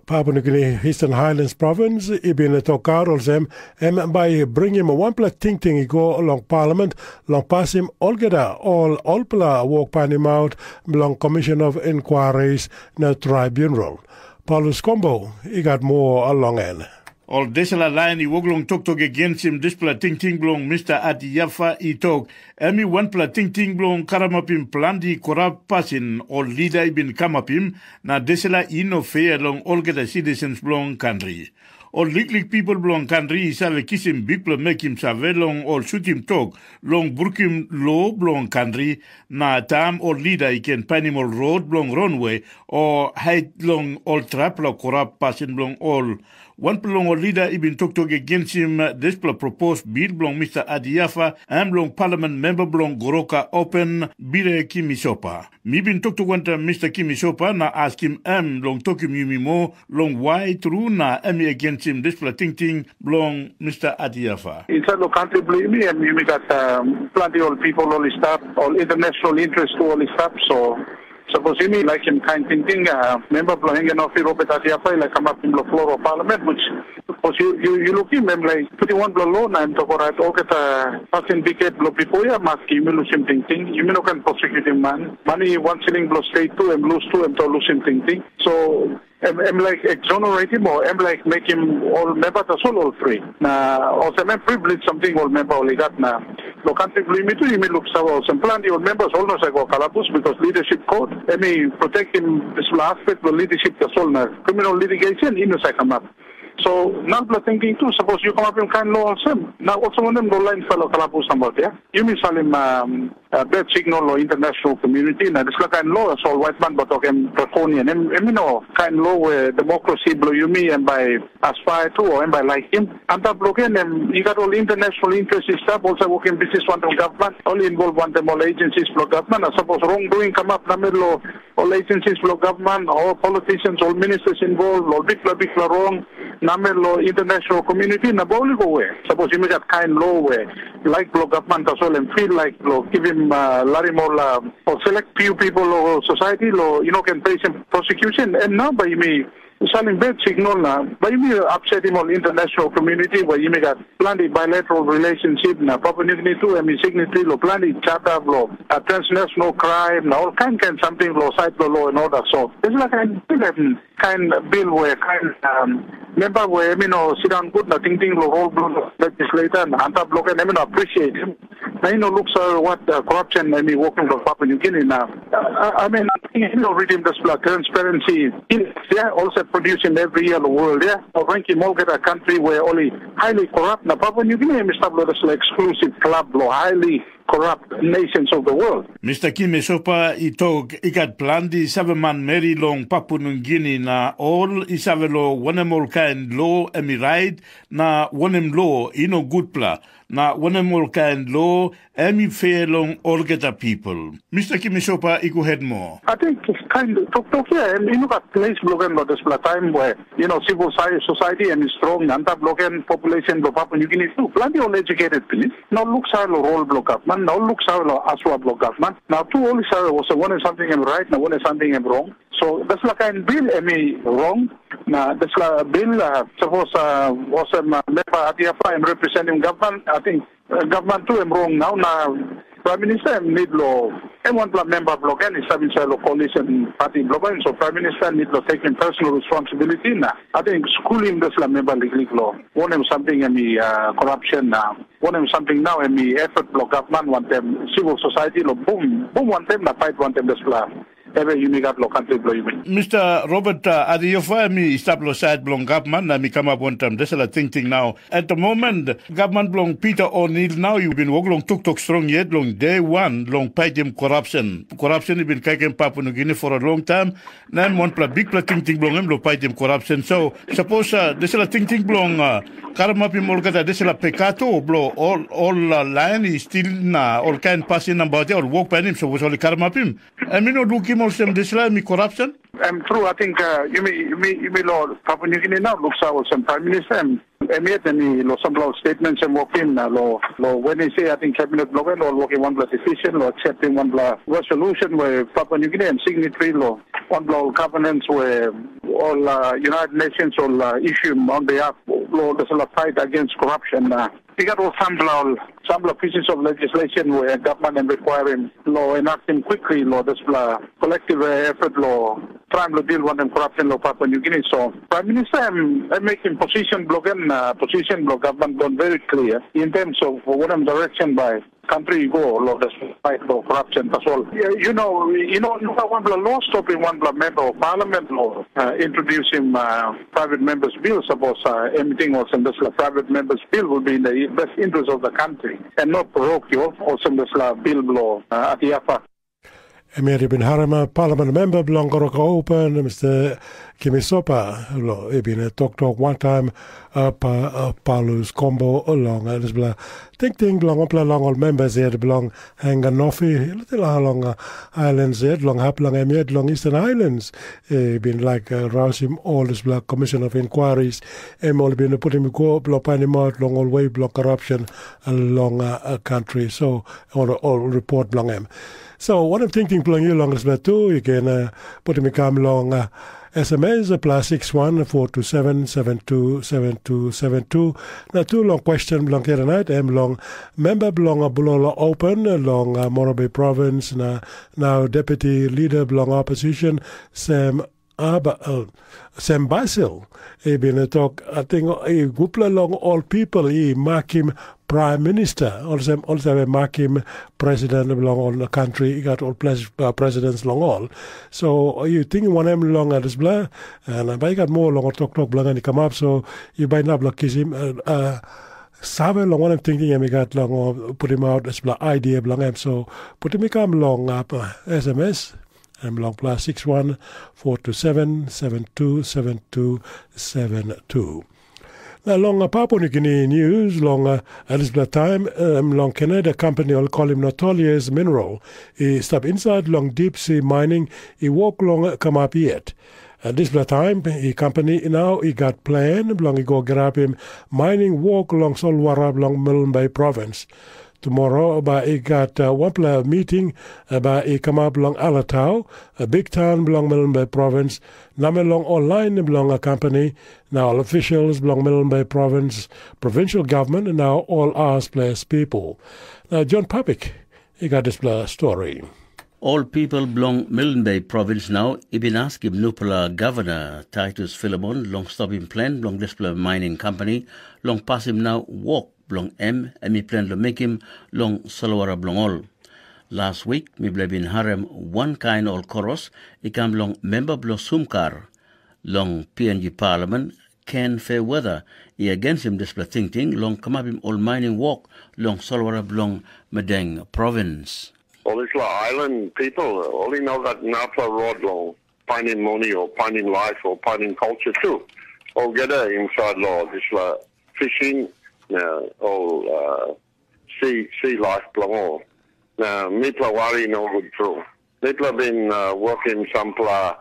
Papua Nugini Eastern Highlands Province i bin tokaut olsem em bai i bringim wanpela tingting i go long palamen long pasim olgeta ol olpela wok panimaut bilong Commission of Inquiries na Tribunal. Paulus Kombo i gat moa long en. Ol dispela lain i wok long toktok agensim dispela tingting bilong Mista Ati Yafa i tok, em i wanpela tingting bilong karamapim planti korap pasin ol lida i bin kamapim, na dispela i no fea long olgeta sitisens bilong kantri. Ol liklik pipel bilong kantri i save kisim bikpela mekim save long ol sutim tok long brukim lo bilong kantri, na taim ol lida i ken painim ol rot bilong ronwe o hait long ol trapela korap pasin bilong ol. Wanpela long ol lida i bin toktok agensim dispela propos bil bilong Mista Adiafa, em bilong palamen memba bilong Goroka Open, Bire Kimisopa. Mi bin toktok wantaim Mista Kimisopa na askim em long tokim yumi moa long wai tru na em i agensim dispela tingting bilong Mista Adiafa. Inside long country bilong yumi, em yumi gat um, plenty old people, all stap, all international interest to all stap. So suppose yumi like him kind thinking, uh, member bilong Hengen Ofi Robert Adiafa, like come up in the floor of parliament, which suppose you, you, you look him, em like pretty one bilong law na em tok orait olgeta pasin bikhet bilong bipo ya maski yumi lusim tingting, yumi no kan prosecute him man. Money one shilling bilong state tu, em lose tu, em to lusim tingting. So em, em like exonerate him or em like make him all member tasol all free. Na olsem em privilege something all member all i gat na lo country bilong yumi tu yumi look sawa olsem planti all members all no sa go kalabus because leadership code em i protect him dispela aspect lo leadership tasol na criminal litigation i no sa come up. So nalpela thinking tu, suppose you come up in kind law olsem, na olsem wanem lo line fellow kalabus nambal ya. Yumi salim um, uh, bad signal lo international community, na dispela kind law so white man but okay draconian. Em, em you know, kind law where democracy blow yumi and by aspire to or and by like him. Antap loken em, you got all international interest is stap, also working business one government, only involve one them all agencies blow government, and suppose wrongdoing come up na middle law all agencies bilong government, all politicians, all ministers involved, all bikpela bikpela wrong, namel lo international community na boli go we. Suppose yumi gat kind law where like bilong government tasol em feel like lo givim uh, larim ol uh, or select few people or society lo you know can face him prosecution and now by yumi salim bad signal na by yumi upset him all international community where yumi gat planti bilateral relationship na Papua New Guinea tu em i signatory lo planti charter lo uh, transnational crime na all kind kind something lo side lo law and order. So it's like an kind bill where kind um, member where you know sit down good na thinking lo role lo legislator na antap lo kan you know appreciate him. Na you know looks uh, what uh, corruption and working for Papua New Guinea now. Uh, I mean, you know, reading this blood transparency, yeah, also producing every year the world, yeah, or ranking all get a country where only highly corrupt. Now Papua New Guinea is established as an exclusive club, lo highly corrupt nations of the world. Mista Kim Esopa i tok i gat planti saveman meri long Papua New Guinea na ol i save lo wanem ol kain lo em i rait na wanem lo i no gutpela na wanem ol kain lo em i fair long olgeta people. Mista Kim Esopa i go het moa. I think it's kind of tok tok yeah, and you know that place bloken about this time where you know civil society and is strong and that bloken population of Papua New Guinea too. Plenty all educated pinis. Now look side lo role blow government. Now look side lo aswa blow government. Now two only side was one is something and right, now one is something and wrong. So that's like kind bill emi wrong. Now that's like bill uh, suppose uh, was a uh, member at the I'm representing government. I think uh, government too am wrong now. Now Prime Minister em need lo em wanpela member block and is having side lo coalition party block and so Prime Minister need lo taking personal responsibility na. I think school him this la member liklik lo. One him something and the uh, corruption na. One him something now and the effort block government want them civil society lo boom boom want them na fight want them this la. Ebe yumi gat lo country bilong yumi. Mista Robert uh, Adiofa mi stap lo side bilong gavman na mi kamap wantaim dispela tingting nau. At the moment, gavman bilong Peter O'Neill nau i bin wok long toktok strong yet long day one long paitim corruption. Corruption i bin kaikim Papua New Guinea for a long time. Na em wanpela bikpela tingting bilong em lo paitim corruption. So, suppose uh, dispela tingting bilong uh, karamapim olgeta dispela pekato bilong ol, ol uh, lain i stil na ol kain pasin nabaut ya ol wok painim suppose ol i karamapim. Em i no lukim olsem dispela em i corruption? Em tru, I think uh, yumi, yumi, yumi lo Papua New Guinea now looks out olsem Prime Minister em em yet em i lo sampela statements em working na lo lo when he say I think cabinet block and all working one blood decision lo accepting one blood resolution where Papua New Guinea em signatory lo one blood governance where all uh, United Nations all uh, issue on behalf lo the fight against corruption. Uh, He got all sampla, sampla pieces of legislation where government and require him law enacting quickly law this bla collective uh, effort law trying to deal with them corruption law Papua New Guinea. So Prime Minister am am making position block and uh, position block government gone very clear in terms of what I'm direction by country you go law this fight law corruption. That's all. Yeah, you know, you know, you got one bla law stopping one bla member of parliament law uh, introducing uh, private members bill suppose uh, anything was in this private members bill would be in the best interest of the country and not parochial or some this bill law uh, at the upper. Em yet i bin harim a palamen memba bilong Goroka Open, Mister Kimisopa, lo i bin toktok wantaim uh, pa, uh, Paulus Kombo long uh, dispela tingting bilong wanpela long ol members yet bilong Henganofi, little long uh, islands yet, long hap long em yet, long Eastern Islands. I bin laik uh, rausim ol dispela Commission of Inquiries, em ol bin putim i go bilong painimaut long ol wei bilong corruption uh, long uh, country. So, ol, ol report bilong em. So, wanem tingting bilong yu long dispela tu, yu ken uh, putim i kam long uh, S M S plus six one four two seven seven two seven two seven two. Na tu long question bilong Kerenait, em long member bilong uh, Bulola Open long uh, Morobe Province na now deputy leader bilong opposition, Sam Aba, uh, Sam Basil. I bin tok, I think, i gupela long all people i makim prime minister, olsem olsem i makim president bilong all the country, i got all pres, uh, presidents long all. So you think wanem long uh, dispela, and uh, bai got more long toktok bilong i come up, so you bai not block kisim uh, uh, save long wanem thinking em i gat long uh, put him out dispela idea bilong em. So put him i come long up uh, S M S, em long plus six one four two seven seven two seven two seven two. Na long uh, Papua New Guinea news long uh, at this time um, long Canada company ol kolim Notolius Mineral i stap inside long deep sea mining i wok long uh, kamap yet. At dispela taim i company nau i gat plan bilong i go garapim mining wok long solwara bilong Milne Bay Province. Tumora bai i gat uh, wanpela miting uh, bai i kamap long Alatau, uh, biktaun bilong Milne Bay Province, namel long ol lain bilong a company, na ol officials bilong Milne Bay Province, provincial government, na ol as ples people. Na John Papik, i gat dispela story. Ol pipel bilong Milne Bay Provins nau i bin askim nupela gavana Titus Filemon long stopim plen bilong dispela mining company long pasim nau wok bilong em em i plen long mekim long solwara bilong ol. Las wik mipela bin harim wankain ol koros i kam long memba bilong Sumkar long P N G Palamen, Ken Fairweather, i agensim dispela tingting long kamapim ol mining wok long solwara bilong Madeng Provins. Ol dispela island people, ol i no gat narapela rod long painim moni o painim laip o painim culture tu. Olgeta inside lo dispela fishing, na ol uh, sea, sea life bilong ol. Na mipela wari nogut tru. Mipela bin uh, working sampela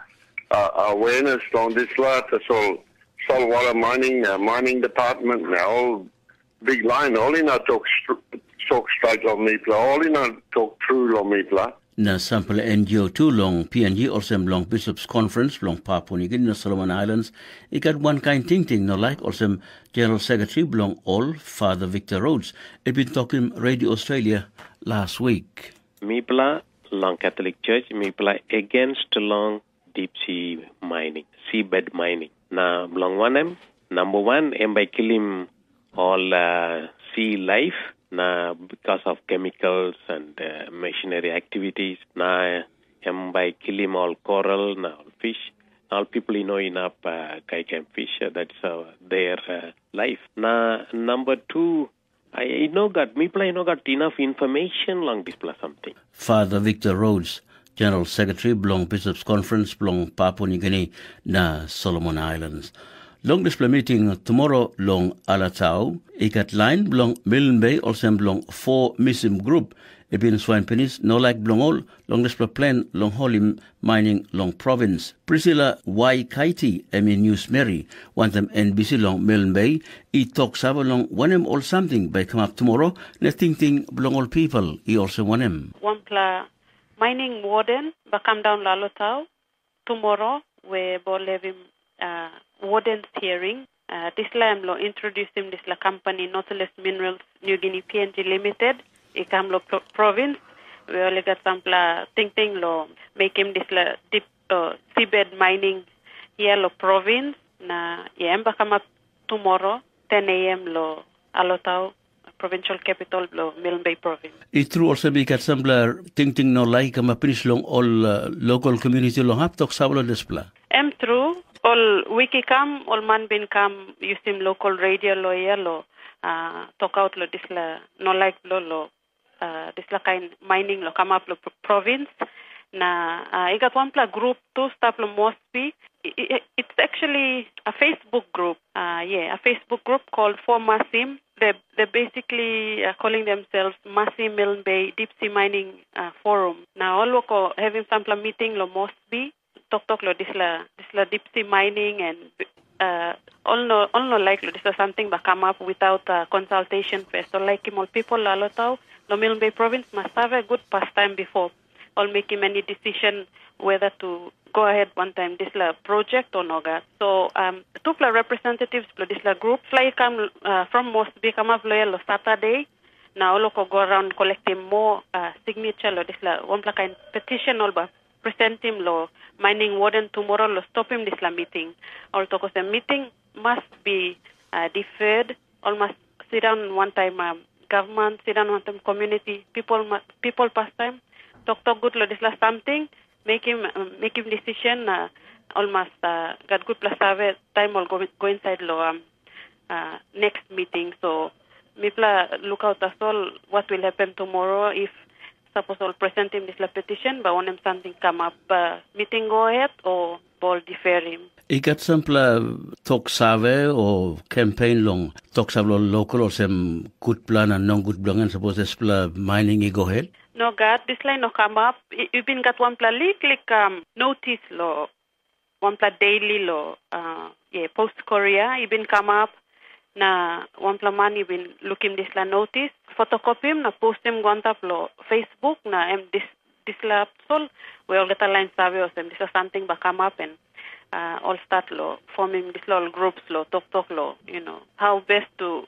uh, awareness long dispela, tasol saltwater mining, uh, mining department, na ol big line, ol i na tok, str- tok straight long mipela, ol i na tok tru long mipela. Na sampela N G O tu long P N G olsem long Bishops Conference bilong Papua New Guinea na Solomon Islands i gat wankain tingting no laik olsem General Secretary bilong ol Father Victor Rhodes i bin tokim Radio Australia last week. Mipela long Catholic Church, mipela against long deep sea mining, seabed mining. Na bilong wanem? Number one, em bai kilim all uh, sea life na because of chemicals and uh, machinery activities na em bai kilim all coral na all fish. All people you know enough uh, kaikem fish. Uh, that's uh, their uh, life. Na number two, I know got mipla I know got enough information long dispela something. Father Victor Rhodes, General Secretary bilong Bishops Conference bilong Papua New Guinea na Solomon Islands. Long dispela meeting tomorrow long Alatau, i gat lain bilong Milne Bay olsem bilong four misim grup i bin suain pinis no laik bilong ol long dispela plan long holim mining long provins. Priscilla Waikaiti em i nius meri wantaim N B C long Milne Bay i tok save long wanem ol samting bai kamap tumora na tingting bilong ol pipel i olsem wanem. Wanpela mining warden bai kam daun long Alotau tumora we bai ol hevim uh, warden's hearing. Uh, dispela em long introdusim dispela company Nautilus Minerals New Guinea P N G Limited i kam long pro- province we ol i gat sampela tingting long mekim dispela deep uh, seabed mining here long province na yeah, em bai kamap tomorrow ten a m long Alotau provincial capital bilong Milne Bay province. I tru olsem i gat sampela tingting no laik i kamap pinis long ol uh, local community long hap tok sampela dispela. Em tru, ol wik i kam, ol man bin kam yusim local radio lo ia lo uh, tokaut lo dispela no laik lo lo uh, dispela kain mining lo kamap lo province. Na uh, i gat wanpela grup tu stap long Mosby. It's actually a Facebook group. Uh, yeah, a Facebook group called For Masim. They they basically uh, calling themselves Masim Milne Bay Deep Sea Mining uh, Forum. Na ol wok having sampela meeting lo Mosby, toktok lo disla disla deep sea mining and uh, all no all no like lo disla something ba come up without uh, consultation first. So like him all people lo Alotau, lo Milne Bay province must have a good pastime before all making any decision whether to go ahead one time disla project or nogat. So um, tupela representatives lo disla group fly come uh, from Mosby come up lo Saturday. Na ol ko go around collecting more uh, signature lo disla wanpela kain petition ol ba presentim lo mining warden tomorrow lo stopim disla meeting. Ol tokos meeting must be uh, deferred. Ol must sit down one time um, government, sit down one time community, people people pastime. Talk talk good lo disla something. Make him um, make him decision. Uh, ol must uh, got good plus have time ol go, go inside lo um, uh, next meeting. So mipela look out as all what will happen tomorrow if suppose all present him disla petition, but onem something come up uh, meeting go ahead or ball defer him. I gat sampela tok save o campaign long tok save long local olsem gutpela na non gutpela ngan suppose dispela mining i go ahead. No gat, dispela no come up. I bin gat wanpela lik lik um, notice lo wanpela daily lo uh, yeah, post Korea i bin come up na wanpela man i bin lukim dispela notis, fotokopim na postim go antap lo Facebook na em dis dispela sol we olgeta lain save olsem dispela samting ba come up and uh, ol start lo formim dispela ol groups lo toktok lo you know how best to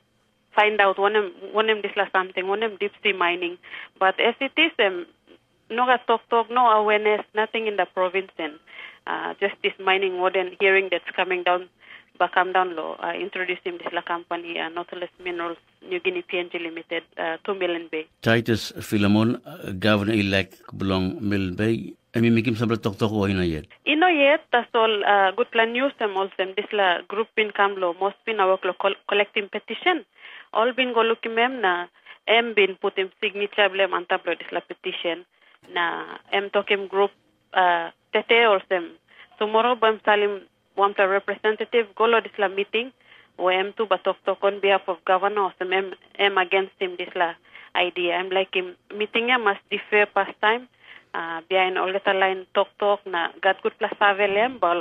find out wanem wanem dispela samting wanem deep sea mining. But as it is em no gat toktok, no awareness, nothing in the province, and uh, just this mining warden hearing that's coming down, but come down low, uh, introduce him this la company, uh, Nautilus Minerals New Guinea P N G Limited, uh, two million bay. Titus Philemon, uh, governor-elect bilong Milne Bay, em i mekim sampela toktok o ino yet? Ino yet, tasol uh, gutpela news em olsem dispela grup bin kam lo Mosby na wok lo collecting petition. Ol bin go lukim em na em bin putim signature bilem antap lo dispela petition. Na em tokim grup uh, tete olsem, tomorrow bai em salim wanpela representative go lo dispela meeting, we em tu ba toktok on behalf of governor olsem em, em against him dispela idea. Em laikim meeting em mas defer pastaim, uh, bihain olgeta lain toktok na gat gutpela save long em, ba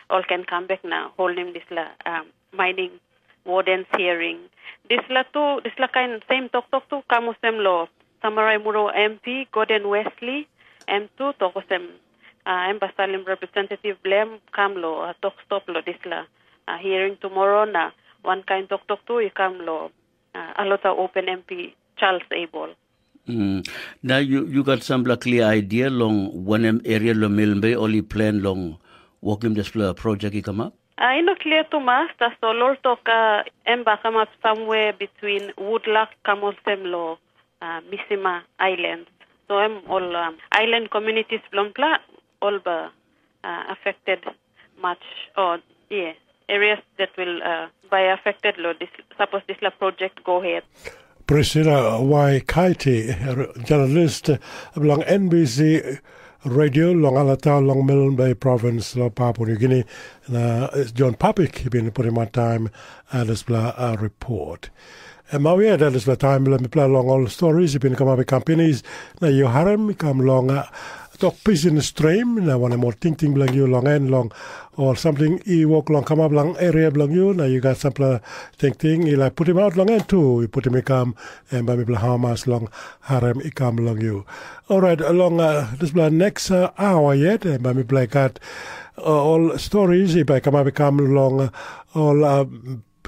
ol ken kam bek na holim dispela um, mining warden's hearing. Dispela tu, dispela kain same toktok tu kam olsem lo Samarai Muro M P Gordon Wesley, em tu tok olsem uh, em ba salim representative bilem kam lo uh, tok stop lo dispela uh, hearing tomorrow na one kain toktok tu i kam lo uh, Alota Open M P Charles Abel. Mm. Na you, you got sampela clear idea long wanem area lo Milne Bay oli plan long wokim dispela project i come up? Uh, ino clear tumas, tasol ol tok uh, em ba come up somewhere between Woodluck kam olsem lo uh, Misima Islands. So em ol um, island communities bilong pla ol ba uh, affected much or yeah, areas that will uh, be affected lo this, suppose this la project go ahead. Priscilla Waikaiti, journalist bilong N B C Radio long Alata long Milne Bay Province lo Papua New Guinea, na John Papik bin putim taim dispela report. Em au yet dispela taim bilong mipela long ol stories i bin kamap i kam pinis, na yu harim i kam long uh, tok pisin stream, na wanem ol tingting bilong yu long en long ol samting i wok long kamap long area bilong yu, na yu gat sampela tingting i laik putim aut long en tu, i putim i kam, em bai mipela hamas long harim i kam long yu. Orait long uh, dispela next uh, hour yet, em bai mipela i gat uh, ol stories i bai kamap i kam long uh, ol uh,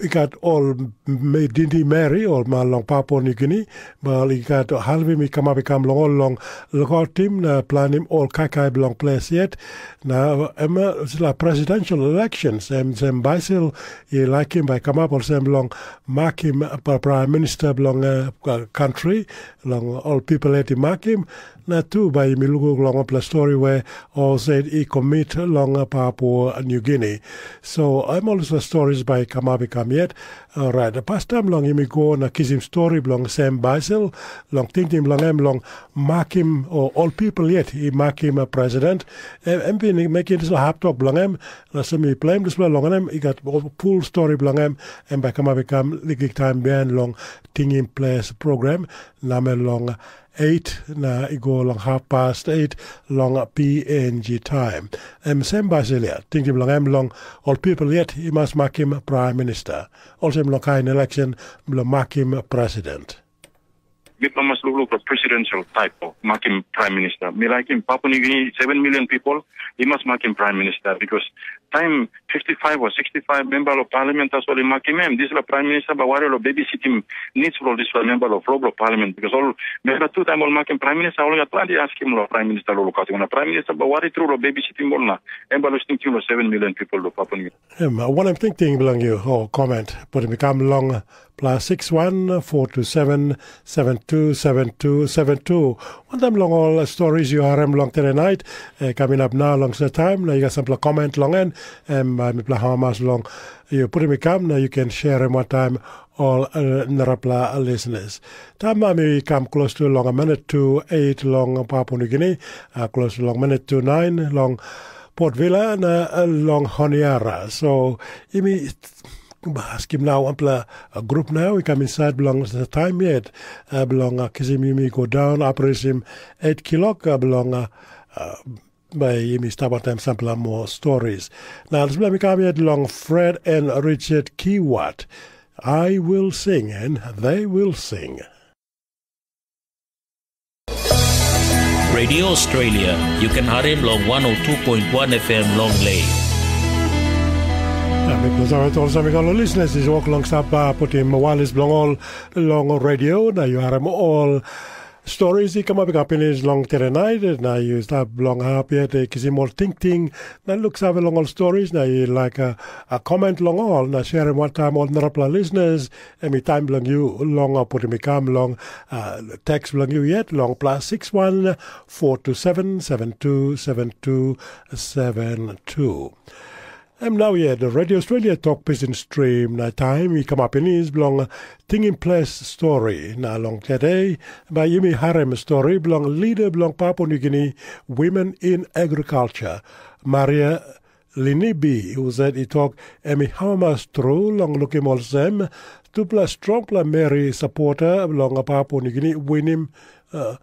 i gat ol dindi meri ol man long Papua New Guinea, bai ol i gat halvim i kamap i kam long ol long lukautim na planim ol kaikai bilong ples yet. Na em sila presidential elections em sem Basil i laikim bai kamap olsem long makim prime minister bilong country, long ol people yet i makim. Na tu bai mi lukluk long wanpela stori we olsem i komit long Papua New Guinea. So em ol stories bai kamap i kam Yet, orait, pastaim long yumi go na kisim stori bilong Sam Basil, long tingting bilong em long makim, o ol pipel yet i makim a president. Em, em bin mekim dispela haptok bilong em, na sem i pleim dispela long em, i gat ol full stori bilong em, em bai kamap i kam liklik taim bihain long tingim ples program, namel long eight na i go long half past eight long P N G taim. Em Sam Basil ya, tingting bilong em long ol pipel yet i mas makim prime minister. Olsem long kain election bilong makim president. Mipela mas lukluk long presidential type of makim prime minister. Mi laikim Papua New Guinea, seven million people, i mas makim prime minister, because taim fifty-five o sixty-five member of parliament tasol i makim em, dispela prime minister bai wari long babysitting needs for dispela member of floor of parliament, because ol member tu taim ol makim prime minister, ol gat planti askim long prime minister long lukautim. Na prime minister bai wari tru long babysitting ol, na em bai lus tingting long seven million people long Papua New Guinea. Em, uh, wanem tingting bilong yu, o comment, putim i kam long plus six one four two seven seven two seven two seven two. Wantaim long ol stories yu harim long tonight, eh, coming up now long set time, na yu got sampela comment long en, em, uh, mipela hamas long yu putim i kam, na yu can share em one time ol, uh, narapela listeners. Taim mi kam close to long a minute to eight long Papua New Guinea, uh, close to long minute to nine long Port Vila na, uh, long Honiara. So, imi askim nau wanpela, uh, grup nau i kam inside bilong taim yet, uh, bilong, uh, kisim yumi go daun, apresim eight kilok, uh, bilong, uh, uh, bai yumi stap wantaim sampela moa stories. Na dispela mi kam yet long Fred and Richard Kiwat. I will sing and they will sing. Radio Australia, you can harim long one oh two point one F M long Lei. Na mipela save tolsem i go long listeners i wok long stap, uh, putim walis bilong ol long radio, na yu harim ol stories i kamap i kam pinis long tonight, na yu stap long hap yet, eh, kisim ol tingting, na luksave long ol stories, na yu laik, uh, a comment long ol, na sharim wantaim ol narapela listeners, em i taim bilong yu long, uh, putim i kam long, uh, text bilong yu yet long plus six one four two seven seven two seven two seven two. Em nau yet, Radio Australia Tok Pisin Stream, na taim i kamap pinis bilong tingim ples stori. Na long tede, bai yumi harim stori bilong leader bilong Papua New Guinea Women in Agriculture, Maria Linibi, husat i tok em i amamas tru long lukim olsem tupela strongpela meri sapota bilong Papua New Guinea winim, uh,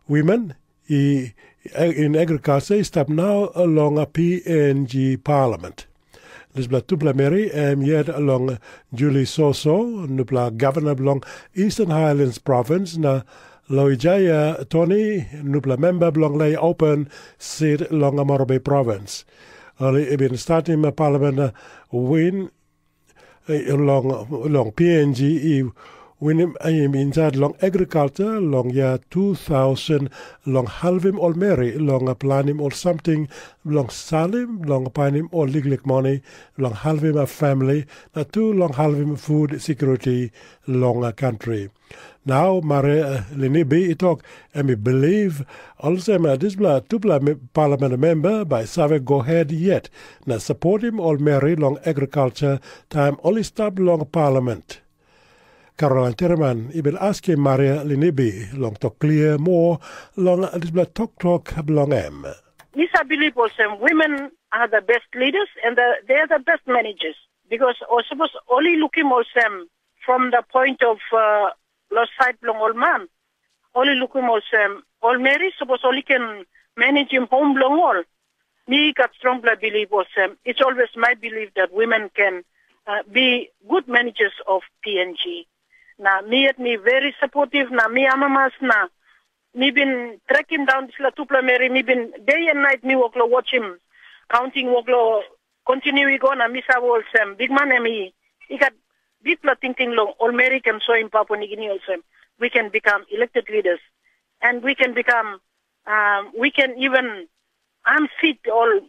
women i, in agriculture i stap nau long P N G Parliament. Dispela tupela meri em yet long Julie Soso, nupela gavana bilong Eastern Highlands Province, na Loijaya Tony, nupela memba bilong Lei Open Seat long Amaro Bay Province. Ol i bin statim palamen win, eh, long, long P N G i winim, eh, insait long agriculture long yia two thousand, long halvim ol meri long planim ol samting, long salim, long painim ol liklik moni, long halvim a famili, na tu long halvim food security long a country. Nau Mare, eh, Linibi i tok, em i bilip olsem, eh, dispela tupela me-, palamen memba bai save go het yet na sapotim ol meri long agriculture taim ol i stap long palamen. Caroline Tereman i bin askim Maria Linibi long tok klia moa long dispela toktok bilong em. Mi sa bilip olsem, women are the best leaders and the, they are the best managers. Because o sapos ol i lukim olsem, from the point of, uh, lo side bilong ol man, ol i lukim olsem, ol meri sapos ol i ken managim home bilong ol. Mi gat strongpela bilip olsem, it's always my belief that women can, uh, be good managers of P N G. Na mi yet mi very supportive, na mi amamas, na mi bin trekim daun dispela tupela meri, mi bin day and night mi wok lo watchim, counting wok lo continue i go, na mi save olsem, bikman em i, i gat bikpela tingting long ol meri ken soim Papua Nigini olsem, we can become elected leaders, and we can become, um, we can even unseat ol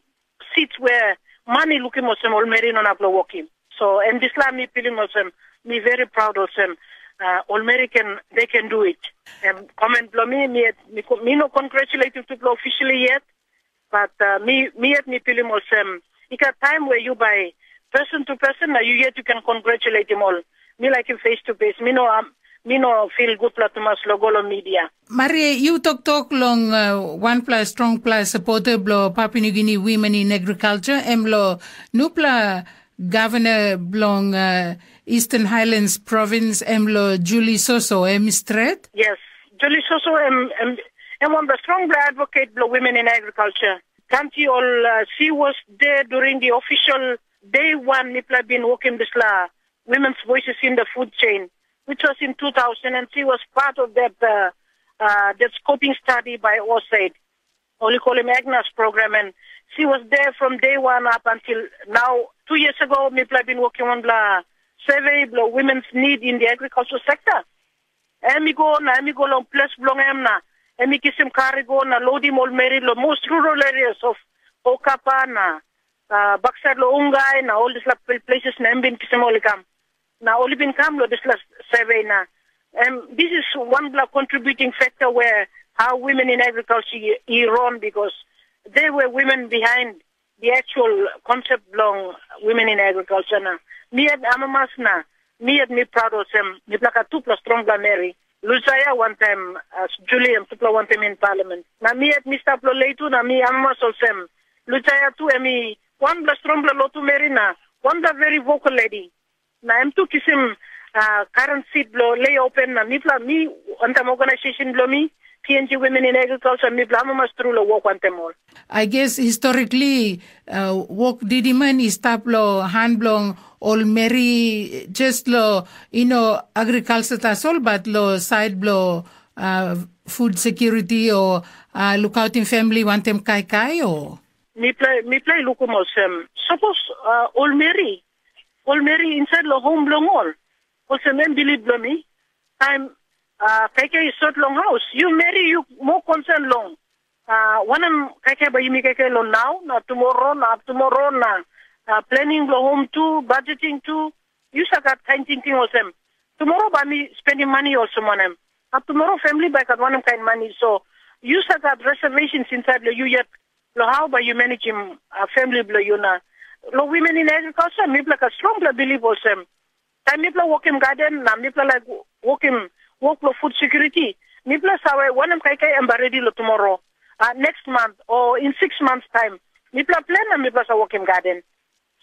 seats where man i lukim olsem ol meri no inap long wokim. So, em dispela mi pilim olsem, mi very proud olsem, uh, ol meri ken, they can do it. Em comment bilong mi, mi, yet, mi, ko- mi no congratulating tupela officially yet, but, uh, mi, mi yet mi pilim olsem, i gat taim we yu bai person to person, na yu yet yu ken congratulate him ol. Mi like him face to face. Mi no am mi no feel gutpela tumas lo go lo media. Maria, yu toktok long uh, wanpela strongpela supporter blo Papua New Guinea Women in Agriculture, em lo nupela governor blong uh, Eastern Highlands Province, em lo Julie Soso, em stret? Yes, Julie Soso, em, em, em wanpela strongpela advocate blo women in agriculture. Tanti ol uh, she was there during the official day one mipela bin wokim dispela Women's Voices in the Food Chain, which was in two thousand, and she was part of that uh, uh, that scoping study by OSAID. Oli call him Agnes program, and she was there from day one up until now. Two years ago, mipla bin working on the survey of women's need in the agricultural sector. Em i go na em i go long ples bilong em na em i kisim kar i go na lodim ol meri long most rural areas of Okapa na uh, baksait long Ungai na ol dispela places na em bin kisim ol i kam. Na ol i bin kam long dispela survey na em this is one bla contributing factor where how women in agriculture i run because they were women behind the actual concept bilong women in agriculture na mi yet amamas na mi yet mi proud olsem mipela gat tupela strongpela meri Lusaia wantaim uh, Julie em tupela wantaim in parliament. Na mi yet mi stap long leitu na mi amamas olsem Lusaia tu em i wanpela strongpela lotu meri na wanpela very vocal lady. Na em tu kisim uh, current seat bilong lay open na mipela mi wantaim organization bilong mi P N G Women in Agriculture mipela amamas tru long wok wantaim ol. I guess historically uh, wok didiman i stap lo han bilong ol meri just lo you know agriculture tasol but lo side bilong uh, food security o uh, lukautim family wantaim kaikai o. Mipela mipela i lukim olsem, sapos uh, ol meri ol meri insait long hom bilong ol, olsem em bilip bilong mi, taim uh, kaikai i sot long haus, yu meri yu moa konsen long uh, wanem kaikai bai yumi kaikai long nau na tumoro na tumoro na uh, planning bilong hom tu, budgeting tu, yu sa gat kain tingting olsem, tumoro bai mi spendim mani olsem wanem? A tumoro famili bai gat wanem kain mani? So yu sa gat reservations insait long yu yet long how bai yu managim uh, family bilong yu na long women in agriculture mipela gat strongpela bilip olsem taim mipela wokim gaden na mipela laik wokim wok bilong food security mipela save wanem kaikai em bai redi long tumoro uh, next month o in six months time mipela plan na mipela sa wokim gaden.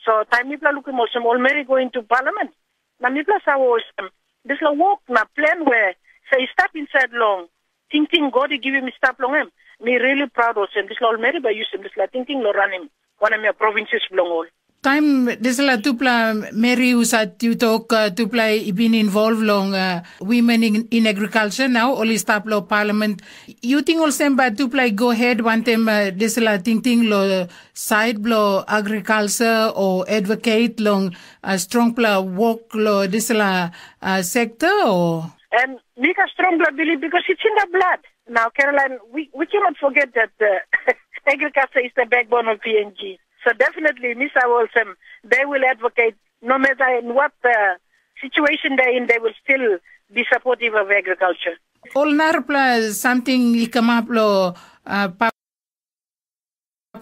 So taim mipela lukim olsem ol meri go into parliament na mipela save olsem dispela wok na plan we sa i stap insait long tingting God i givim i stap long em, mi really proud olsem dispela ol meri bai yusim dispela tingting long ranim wanem ya provinces bilong ol. Taim dispela tupela meri husat yu tok uh, tupela i bin involve long uh, women in, in agriculture nau ol i stap long parliament, yu ting olsem bai tupela i go hed wantaim uh, dispela tingting long side bilong agriculture o advocate long uh, strongpela wok long dispela uh, sector o? And mi gat strongpela bilip because it's in the blood. Now, Caroline, we, we cannot forget that uh, agriculture is the backbone of P N G. So definitely, Miss Awolsem, they will advocate no matter in what uh, situation they're in, they will still be supportive of agriculture. Ol narapela samting i kamap lo uh, Papua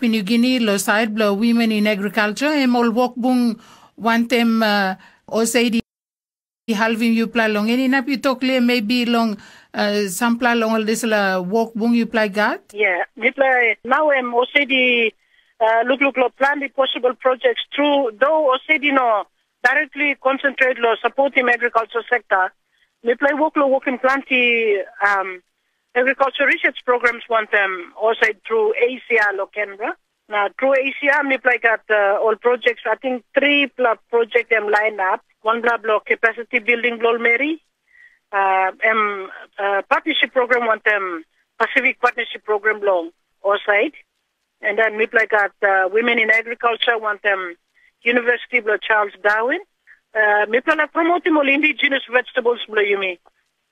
New Guinea lo side blo women in agriculture em ol wokbung wantem uh, osaid i halvim yupela long en inap yu tok klia maybe long uh, sampela long ol dispela wokbung yupela i gat? Yeah, mipela nau em osaid i uh, lukluk lo planti possible projects tru, though osaid i no directly concentrate lo supportim agriculture sector, mipela i wok lo wokim planti um, agriculture research programs wantem osaid tru Asia lo Canberra. Na tru Asia mipela i gat uh, ol projects, I think tripela project em line up. Wanpela blo capacity building blo meri, uh, em uh, partnership program wantem Pacific Partnership Program blo osaid. And then mipela i gat uh, women in agriculture wantem University blo Charles Darwin. Uh, mipela laik promotim ol indigenous vegetables blo yumi.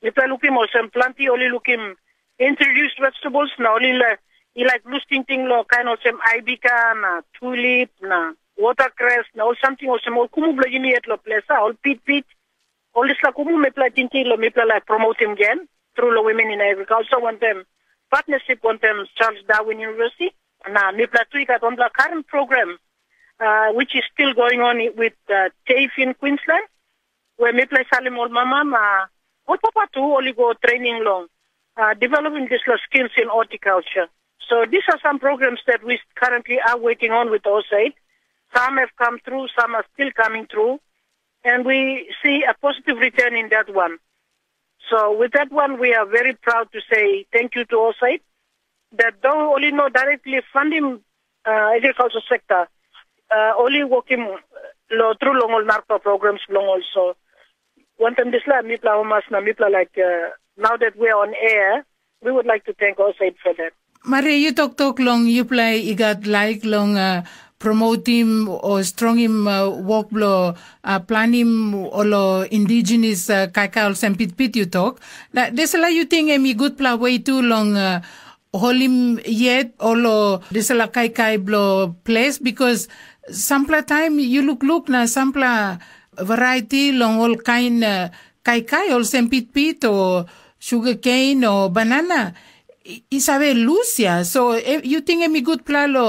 Mipela lukim olsem planti ol i lukim introduced vegetables na ol i la- i laik lus tingting long kain olsem aibika na tulip na watercress na ol samting olsem ol kumu bilong yumi yet long ples a ol pitpit. Ol dispela kumu mipela i tingting long mipela laik promotim gen tru long women in agriculture wantem partnership wantem Charles Darwin University. Na mipela tu i gat wanpela current program uh, which is still going on with uh, TAFE in Queensland, where mipela salim ol mama ma ol papa tu ol i go training long uh, developing dispela skills in horticulture. So these are some programs that we currently are working on with OSAID. Some have come through, some are still coming through, and we see a positive return in that one. So with that one, we are very proud to say thank you to OSAID that though only not directly funding uh, agriculture sector, uh, only working lo through long all narco programs long also. Wantam disla mipla omas na mipla like uh, now that we are on air, we would like to thank OSAID for that. Maria, yu toktok long yupela i gat laik long uh, promotim o strongim uh, wok bilong uh, planim olo indigenous uh, kaikai olsem pitpit yu tok. Na dispela yu ting em i gutpela we tu long uh, holim yet olo dispela kaikai bilong ples, because sampela taim yu lukluk na sampela variety long ol kain uh, kaikai olsem pitpit o sugarcane o banana i save lus ya. So yu ting em i gutpela lo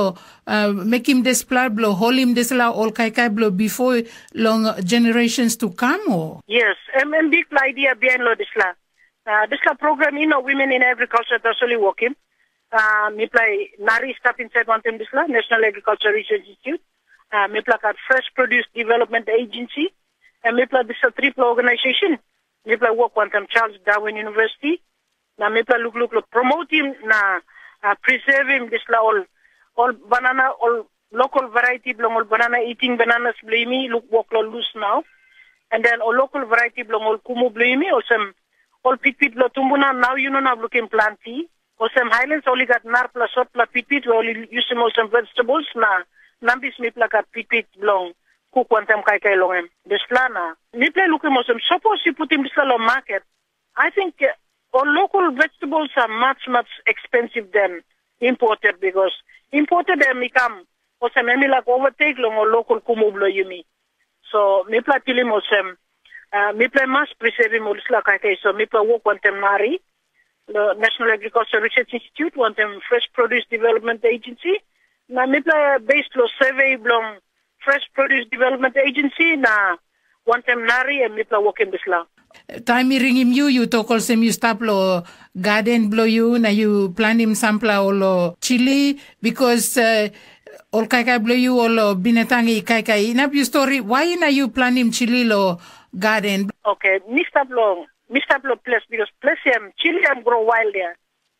uh, mekim dispela bilong holim dispela ol kaikai bilong bipo long generations to come o? Yes, em em bikpela idea bihain lo dispela. Uh, dispela program ino women in agriculture tasol i wokim. Uh, mipela nari i stap inside wantaim dispela National Agriculture Research Institute. Uh, mipela gat Fresh Produce Development Agency. And mipela dispela tripela organization. Mipela wok wantaim Charles Darwin University. Na mipela lukluk long promotim na uh, preservim dispela ol ol banana ol local variety bilong ol banana eating bananas bilong yumi luk wok long lus nau. And then ol local variety bilong ol kumu bilong yumi olsem ol pitpit bilong tumbuna nau yu no nap lukim planti. Olsem Highlands ol i gat narpela sotpela pitpit we ol i yusim olsem vegetables na nambis mipela gat pitpit bilong kuk wantaim kaikai long em. Dispela na mipela lukim olsem sapos yu putim dispela long market, I think uh, all local vegetables are much much expensive than imported because imported em i kam olsem em i like overtake long ol local kumu bilong yumi. So mipela pilim olsem uh, mipela mas preservim ol dispela kaikai so mipela wok wantaim nari lo National Agriculture Research Institute wantaim Fresh Produce Development Agency. Na mipela based lo survey bilong Fresh Produce Development Agency na wantaim nari em mipela wokim dispela. Taim mi ringim yu, yu tok olsem yu stap lo gaden bilong yu na yu planim sampela ol chili, because uh, ol kaikai bilong yu ol binatang i kaikai. Inap yu stori, wai na yu planim chili lo gaden? Okay, mi stap lo mi stap lo ples, because ples em chili em grow wild ya.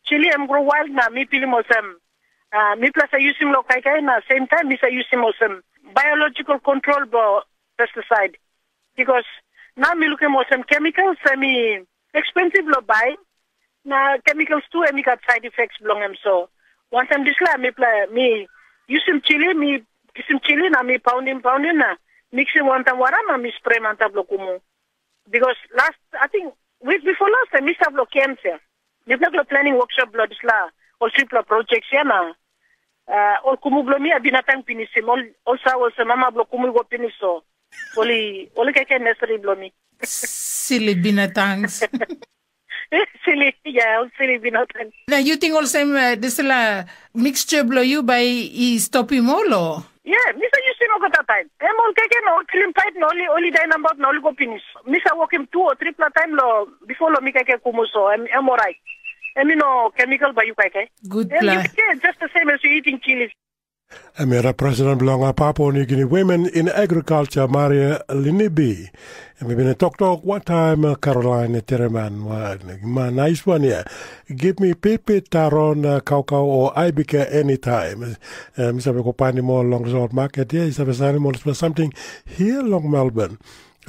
Chili em grow wild na mi pilim olsem uh, mipela sa yusim lo kaikai na same time mi sa yusim olsem biological control bo pesticide. Because na mi lukim olsem chemicals em i expensive lo bai na chemicals tu em i gat side effects bilong em. So wantaim dispela mipela mi yusim chili, mi kisim chili na mi poundim poundim na mixim wantaim wara na mi sprem antap lo kumu. Because last, I think, week before last time mi stap lo camps ya. Mipela lo planning workshop lo dispela ol tripela projects ya na uh, ol kumu bilong mi abi natang pinisim ol ol sa olsem mama bilong kumu i go pinis so ol i ol i kaikai nesari bilong mi. Silly binatang. Silly, yeah, ol silly binatang. Na yu ting olsem uh, dispela mixture bilong yu bai i stopim ol o? Yeah, mi sa yusim olgeta taim. Em ol kaikai na ol kilim pait na ol i- ol i dai nabaut na ol i go pinis. Mi sa wokim tu o tripela taim lo before lo mi kaikai kumu so em em orait. Em i no chemical bai yu kaikai. Em yu Gutpela. Kaikai just the same as you eating chili. Em era president bilong Papua New Guinea Women in Agriculture, Maria Linibi. Em i bin toktok wantaim Caroline Tereman, man nais wan ya. Give me pitpit taron uh, kaukau o aibika anytime. Em save go painim ol long resort market ya, i save salim ol dispela samting hia long Melbourne.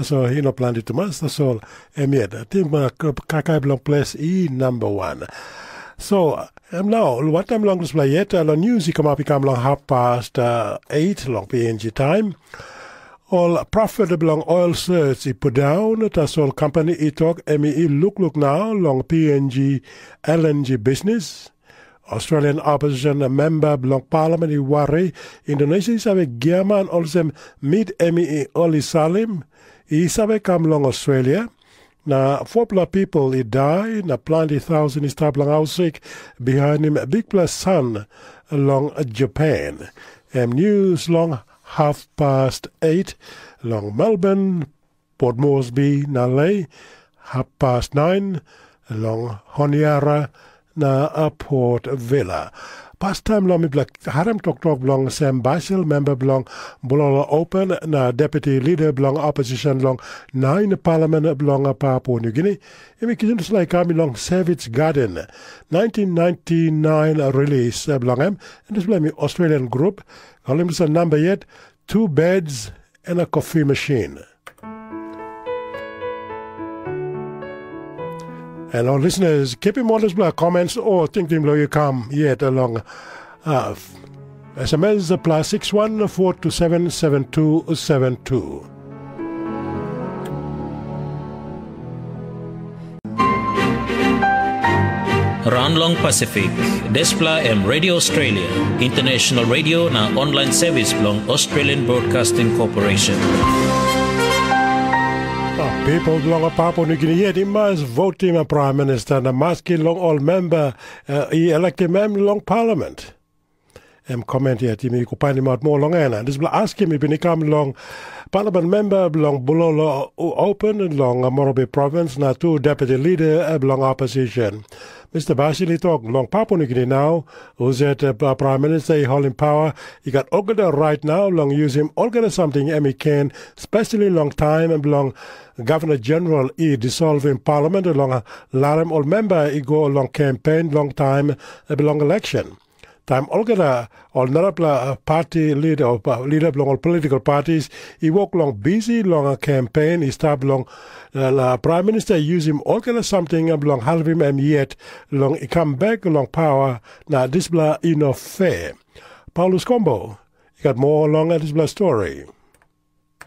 So i no planti tumas, tasol em yet. Ating uh, kaikai bilong ples i number one. So em nau, wantaim long dispela yet, long news i kamap i kam long half past uh, eight long P N G time. Ol profit bilong oil search i pundaun, tasol company i tok em i lukluk nau long P N G L N G business. Australian opposition member bilong parliament i wari Indonesia i save giaman olsem mit em i ol i salim i save kam long Australia. Na fopela pipel i dai na planti tausen i stap long hausik bihainim bikpela san long Japan. Em nius long half past eight long Melbourne, Port Moresby na Lae, half past nine long Honiara na uh, Port Vila. Pastaim long mipela harim toktok bilong Sam Basil, memba bilong Bulolo Open na deputy leader bilong opposition long nain palamen bilong Papua New Guinea. Em i kisim dispela i kam long Savage Garden, nineteen ninety-nine release bilong em, na dispela em i Australian group, kolim dispela namba yet, Two Beds and a Coffee Machine. And our listeners, keep him all his black comments or think him you come yet along uh, S M S plus six one four two seven seven two seven two. Ran long Pasifik, dispela em Radio Australia, international radio na online service bilong Australian Broadcasting Corporation. People bilong Papua New Guinea yet i mas votim a prime minister na maski long ol member uh, i elektim em long parliament. Em comment yet yumi go painim out moa long en. Dispela askim i bin i kam long Parliament member bilong Bulolo Open long Morobe Province na tu deputy leader bilong opposition. Mister Basil i tok long Papua New Guinea nau, husat Prime Minister i holim pawa, i gat olgeta right nau long yusim olgeta samting em i ken, especially long taim bilong Governor General i dissolving Parliament long larim ol member i go long campaign long taim bilong election. Taim olgeta ol narapela parti lida o lida bilong ol political parties i wok long bisi long campaign i stap long na Prime Minister i yusim olgeta samting bilong helpim em yet long i kam bek long pawa, na dispela i no fair. Paulus Kombo i gat moa long dispela story.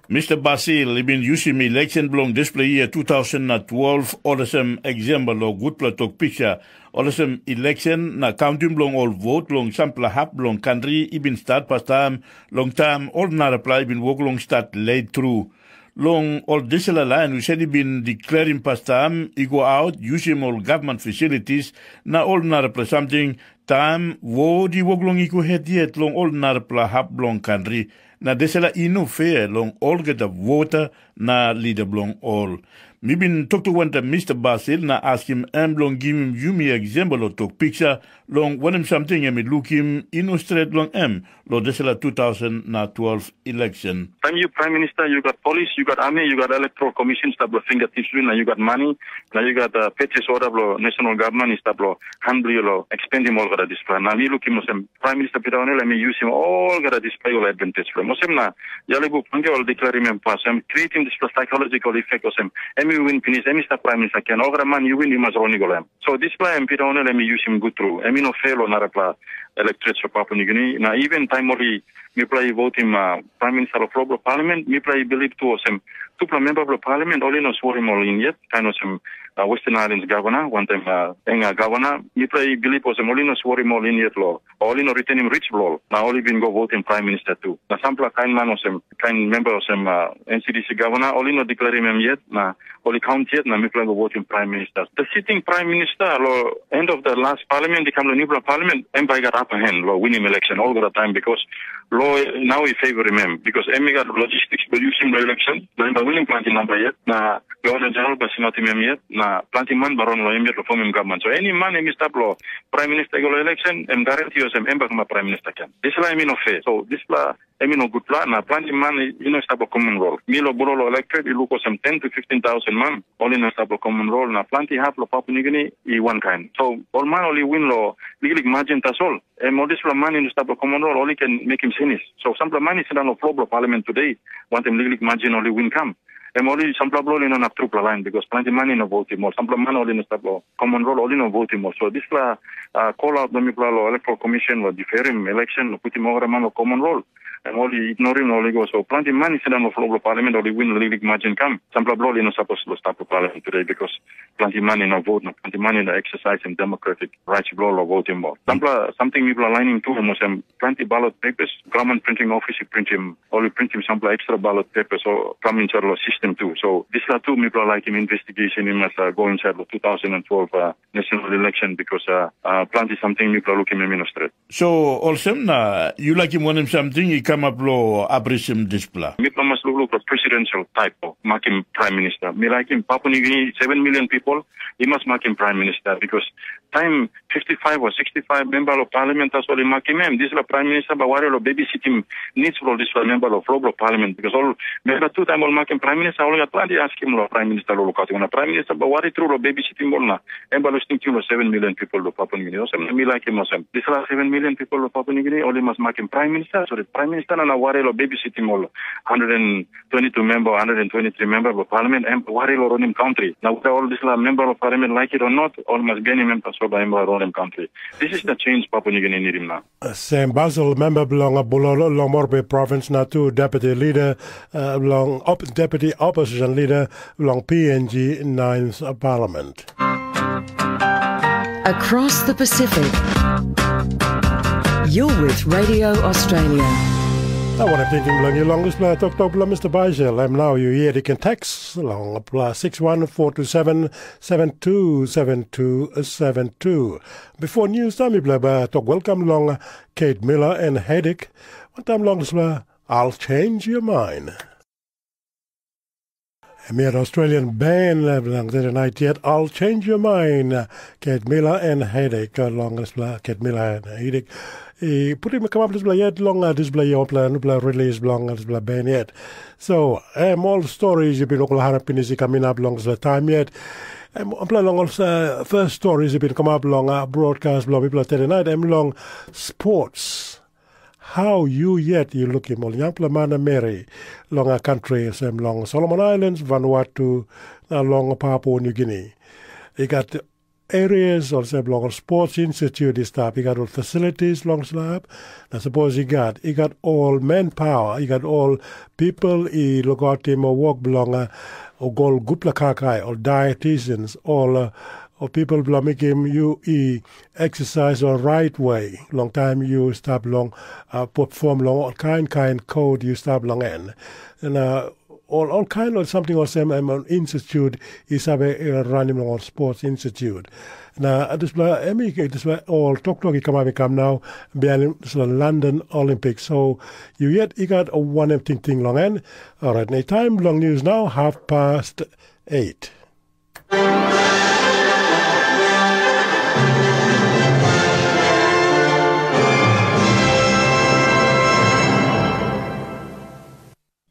Mister Basil i bin yusim elekshen bilong dispela yia tu tausen na twelv olsem eksempel long gutpela tok piksa, olsem elekshen na kauntim bilong ol vot long sampela hap bilong kantri i bin stat pastaim, long taim ol narapela i bin wok long stat let tru. Long ol dispela lain husat i bin deklerim pastaim i go aut yusim ol gavman fasilitis na ol narapela samting, taim vot i wok long i go het yet long ol narapela hap bilong kantri, na dispela i no fair long olgeta vota na lida bilong ol. Mi bin toktok wantaim Mister Basil na askim em bilong givim yumi eksempel o tok piksa long wanem samting em i lukim i no stret long em long dispela tu tausen na twelv elekshen. Taim yu Prime Minister, yu gat polis, yu gat ami, yu gat electoral commission stap long fingertips bilong yu, na yu gat mani, na yu gat uh, purchase order bilong national government i stap long han bilong yu long expendim olgeta dispela. Na mi lukim olsem Prime Minister Peter O'Neill em i yusim olgeta dispela ol advantage bilong em. Olsem na Yalibu Pange ol declarim em pas, em creating dispela psychological effect olsem em i win pinis, em i stap Prime Minister ken, olgeta man yu win yu mas roni go long em. So dispela em Peter O'Neill em i yusim gut tru, em i no fair long narapela electorate for Papua New Guinea. Na even taim ol i mipela i votim uh, Prime Minister of Global Parliament, mipela i bilip tu olsem tupela member bilong Parliament ol i no sworim ol in yet, kain olsem uh, Western Islands Governor, wantaim uh, Enga Governor, mipela i bilip olsem ol i no sworim ol in yet lo, ol i no returnim rich bilong ol, na ol i bin go votim Prime Minister tu. Na sampela kain man olsem, kain member olsem uh, N C D C Governor, ol i no declarim em yet, na ol i kaunti yet na mipela go votim Prime Minister. The sitting Prime Minister lo end of the last parliament i kam lo newpela parliament, em bai gat upper hand lo winim election olgeta taim because lo now i favorim em because em i gat logistics bilong yusim lo election, na em bai winim planti namba yet, na Governor General bai simatim em yet, na planti man bai ron lo em yet lo formim government. So any man em i stap lo Prime Minister i go lo election, em guarantee olsem em bai kamap Prime Minister ken. Dispela em i no fair. So dispela em i no gutpela, na planti man i no stap long common roll. Mi lo buro lo electorate i luk olsem ten to fifteen thousand man, ol i no stap long common roll, na planti hap lo Papua New Guinea i wankain. So ol man ol i win lo liklik margin tasol, em ol dispela man i no stap long common roll, ol i ken mekim senis. So sampela man i sindaun lo flo bilong parliament today, wantaim liklik margin ol i win kam. Em ol i sampela bilong ol i no inap trupela lain, because planti man i no votim ol. Sampela man ol i no stap long common roll, ol i no votim ol. So dispela uh, call out bilong mipela long Electoral Commission long diferim election, long putim olgeta man long common roll, em ol i ignorim ol i go. So planti man i sindaun long floor bilong parliament, ol i win liklik margin kam. Sampela bilong ol i no sapos long stap long parliament today, because planti man i no vote, na planti man i no exercise democratic rights bilong ol long votim ol. Sampela samting mipela lainim tu, em olsem planti ballot papers, government printing office i printim, ol i printim sampela extra ballot papers o kam inside long system tu. So dispela tu mipela laikim investigation i mas uh, go inside long two thousand and twelve uh, national election, because uh, uh, planti samting mipela lukim em i no stret. So olsem na yu laikim wanem samting i kamap lo abrisim dispela. Mipela mas lukluk lo presidential type of makim prime minister. Mi laikim Papua New Guinea seven million people, i mas makim prime minister because time fifty-five or sixty-five member of parliament tasol i makim em. Dispela prime minister ba wari lo babysitting needs lo dispela member of lo parliament because all member tu time ol makim prime minister ol gat planti askim lo prime minister lo lukautim na prime minister ba wari tru lo babysitting ol na em ba lo stingting lo seven million people lo Papua New Guinea. Olsem mi laikim olsem. Dispela seven million people lo Papua New Guinea ol i mas makim prime minister. So the prime minister na na wari lo babysitting ol hundred and twenty-two member, hundred and twenty-three member of parliament, em wari lo running country. Na whether all dispela member of parliament like it or not, all must be any member so by em running country. This is the change Papua New Guinea need him now. Sem Basil, member bilong Bulolo long Morbe province na tu deputy leader uh, long op, deputy opposition leader long P N G ninth Parliament. Across the Pacific. You're with Radio Australia. Na wanem tingting bilong yu long dispela toktok bilong Mr. Baisel? Em nau yu yet i ken teks long plus six one four two seven seven two seven two seven two. Before news time i bla ba tok welcome long Kate Miller and Hedik. Wantam long dispela I'll change your mind. Em yet Australian band uh, bilang Saturday Night yet I'll change your mind. Uh, Kate Miller and Headache uh, long dispela Kate Miller and Headache. I putim kamap dispela yet long uh, dispela yopla nupela release bilong uh, dispela band yet. So, em all stories you been okla hana pinis i coming up long dispela time yet. Em ompela long all uh, first stories you been come up long uh, broadcast bilong people Saturday night. Em long sports. Hau yu yet yu lukim ol yangpela man na meri long a kantri olsem long Solomon Islands, Vanuatu, na long Papua New Guinea? I gat areas olsem long ol sports institute i stap, i gat ol facilities long slap, na sapos i gat, i gat ol manpower, i gat ol people i lukautim ol wok bilong uh, ol gutpela kakai, ol dietitians, ol uh, ol people bilong mekim yu i exercise ol right way long taim yu stap long uh, perform long ol kain kain code yu stap long en. Na uh, ol ol kain ol samting olsem em ol institute i save uh, ranim long ol sports institute. Na uh, dispela em i dispela ol toktok i kamap i kam nau bihain dispela London Olympic. So yu yet i gat wanem tingting long en? Orait, na taim bilong news nau half past eight.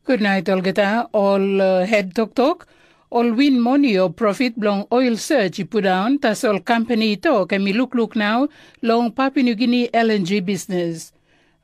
Gutnait olgeta, ol uh, hed toktok. Ol win moni o profit bilong oil search i pundaun, tasol kampani i tok em i lukluk nau long Papua New Guinea L N G business.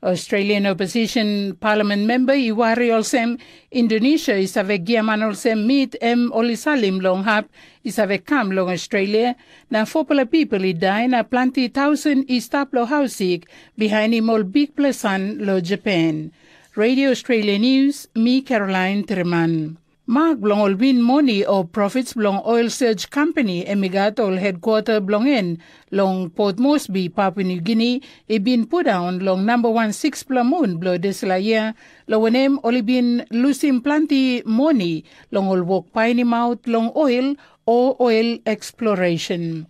Australian opposition parliament member i wari olsem Indonesia i save giaman olsem mit em ol i salim long hap i save kam long Australia, na fopela pipel i dai na planti tausen i stap long haus sik bihainim ol bikpela san long Japan. Radio Australia News, mi Caroline Treman. Mak bilong ol win moni o profits bilong oil search company em i gat ol headquarter bilong en long Port Moresby, Papua New Guinea, i bin pundaun long namba wan sikspela mun bilong dispela yia, long wanem, ol i bin lusim planti moni long ol wok painimaut long oil o oil exploration.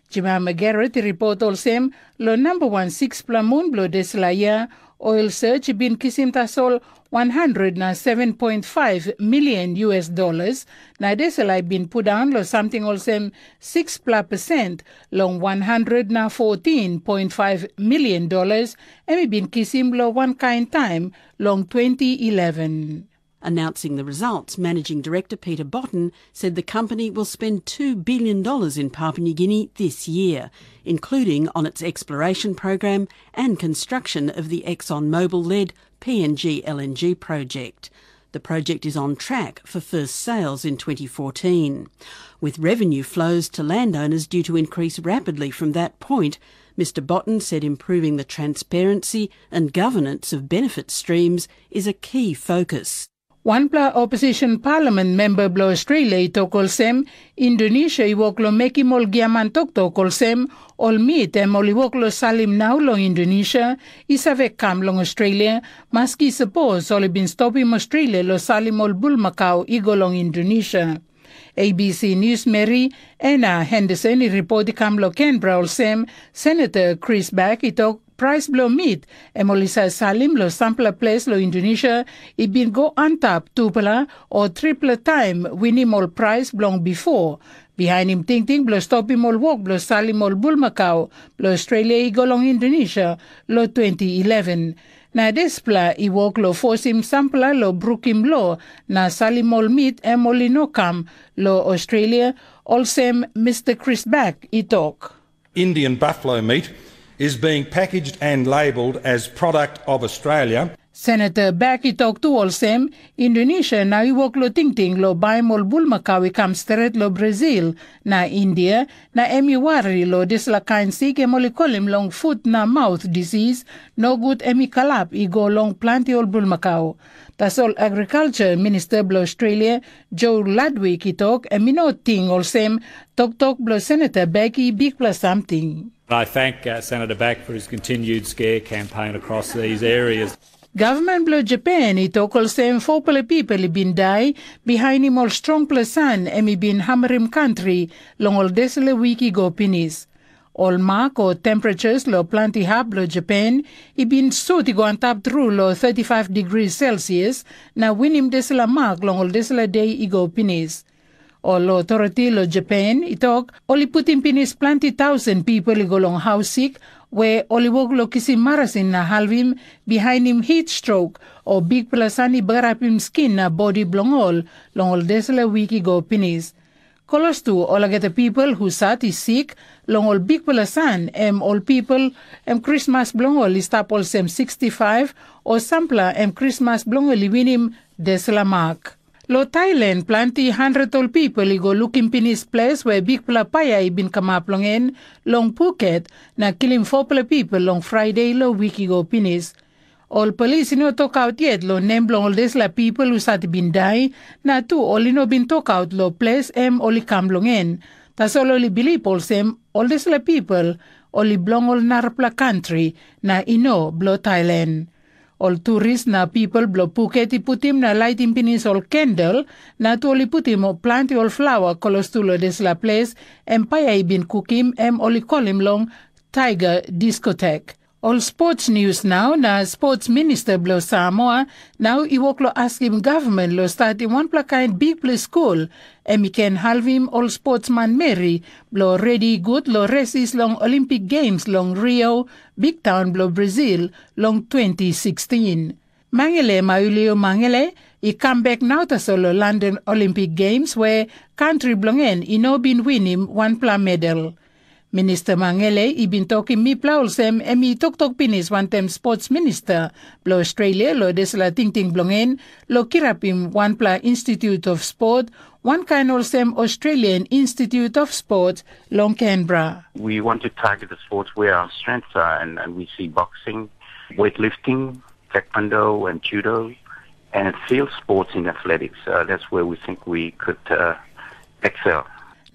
Jemima Garrett i ripot olsem, long namba wan sikspela mun bilong dispela yia, oil search i bin kisim tasol one hundred na seven point five million U S dollars, na dispela i bin pundaun long samting olsem sikspela percent long one hundred na fourteen point five million dollars em i bin kisim long wankain taim long twenty eleven. Announcing the results, Managing Director Peter Botten said the company will spend two billion dollars in Papua New Guinea this year, including on its exploration program and construction of the ExxonMobil led P N G L N G project. The project is on track for first sales in twenty fourteen, with revenue flows to landowners due to increase rapidly from that point. Mister Botten said improving the transparency and governance of benefit streams is a key focus. Wanpela opposition parliament member bilong Australia i tok olsem, Indonesia i wok long mekim ol giaman toktok olsem, ol mit em ol i wok long salim nau long Indonesia, i save kam long Australia, maski sapos ol i bin stopim Australia long salim ol bulmakau i go long Indonesia. A B C News meri, Anna Henderson i ripot i kam long Canberra olsem, Senator Chris Back i tok Prais bilong mit em ol i save salim long sampela ples long Indonesia i bin go antap tupela o tripela taim winim ol prais bilong bipo. Bihainim tingting bilong stopim ol wok bilong salim ol bulmakau bilong Australia i go long Indonesia long twenty eleven. Na dispela i wok long fosim sampela long brukim lo na salim ol mit em ol i no kam long Australia, olsem Mister Chris Back i tok. Indian buffalo meat is being packaged and labelled as product of Australia. Senator Back i tok tu olsem, Indonesia na i wok lo tingting lo baim ol bulmakau i kam stret lo Brazil na India, na em i wari lo dispela kain sik em ol i kolim long fut na maut disis, nogut em i kalap i go long planti ol bulmakau. Tasol agriculture minister bilong Australia, Joe Ludwig i tok, em i no ting olsem, toktok bilong Senator Back i bikpela samting. I thank uh, Senator Back for his continued scare campaign across these areas. Gavman bilong Japan i tok olsem fopela pipel i bin dai, bihainim ol strongpela san em i bin hamarim kantri long ol dispela wik i go pinis. Ol mak o temperatures lo planti hap bilong Japan i bin sut i go antap tru lo thirty-five degrees Celsius na winim dispela mak long ol dispela de i go pinis. Ol otoriti lo Japan i tok ol i putim pinis planti tausen pipel i go long haus sik, we ol i wok long kisim marasin na halvim, bihainim hit strok, o bikpela san i bagarapim skin na bodi bilong ol long ol dispela wik i go pinis. Klostu olgeta pipel husat i sik long ol bikpela san, em ol pipel em krismas bilong ol i stap olsem sixty-five, o sampela em krismas bilong ol i winim dispela mak. Lo Thailand planti handet ol pipel i go lukim pinis ples we bikpela paia i bin kamap long en long Phuket, na kilim fopela pipel long Friday lo wik i go pinis. Ol polis i no tokaut yet long nem bilong ol dispela pipel husat i bin dai, na tu ol i no bin tokaut long ples em ol i kam long en. Tasol ol i bilip olsem ol dispela pipel ol i bilong ol narapela kantri, na i no bilong Thailand. Ol turis na pipel bilong Phuket i putim na laitim pinis ol kendel, na tu ol i putim planti ol flawa klostu long dispela ples em paia i bin kukim, em ol i kolim long Tiger Diskotek. Ol sports news nau, na sports minister bilong Samoa nau i wok long askim gavman long statim wanpela kain bikpela skul em i ken halvim ol sports manmeri bilong redi gut long resis long Olympic Games long Rio, biktaun bilong Brazil, long twenty sixteen. Mangele Maulio Mangele i kam bek nau tasol long London Olympic Games, we kantri bilong en i no bin winim wanpela medal. Minister Mangele i bin tokim mipela olsem em i toktok pinis wantaim sports minister bilong Australia long dispela tingting bilong en long kirapim wanpela Institute of Sport, wankain olsem Australian Institute of Sport long Canberra. We want to target the sports where our strengths are, and, and we see boxing, weightlifting, taekwondo, and judo, and field sports in athletics. Uh, that's where we think we could uh, excel.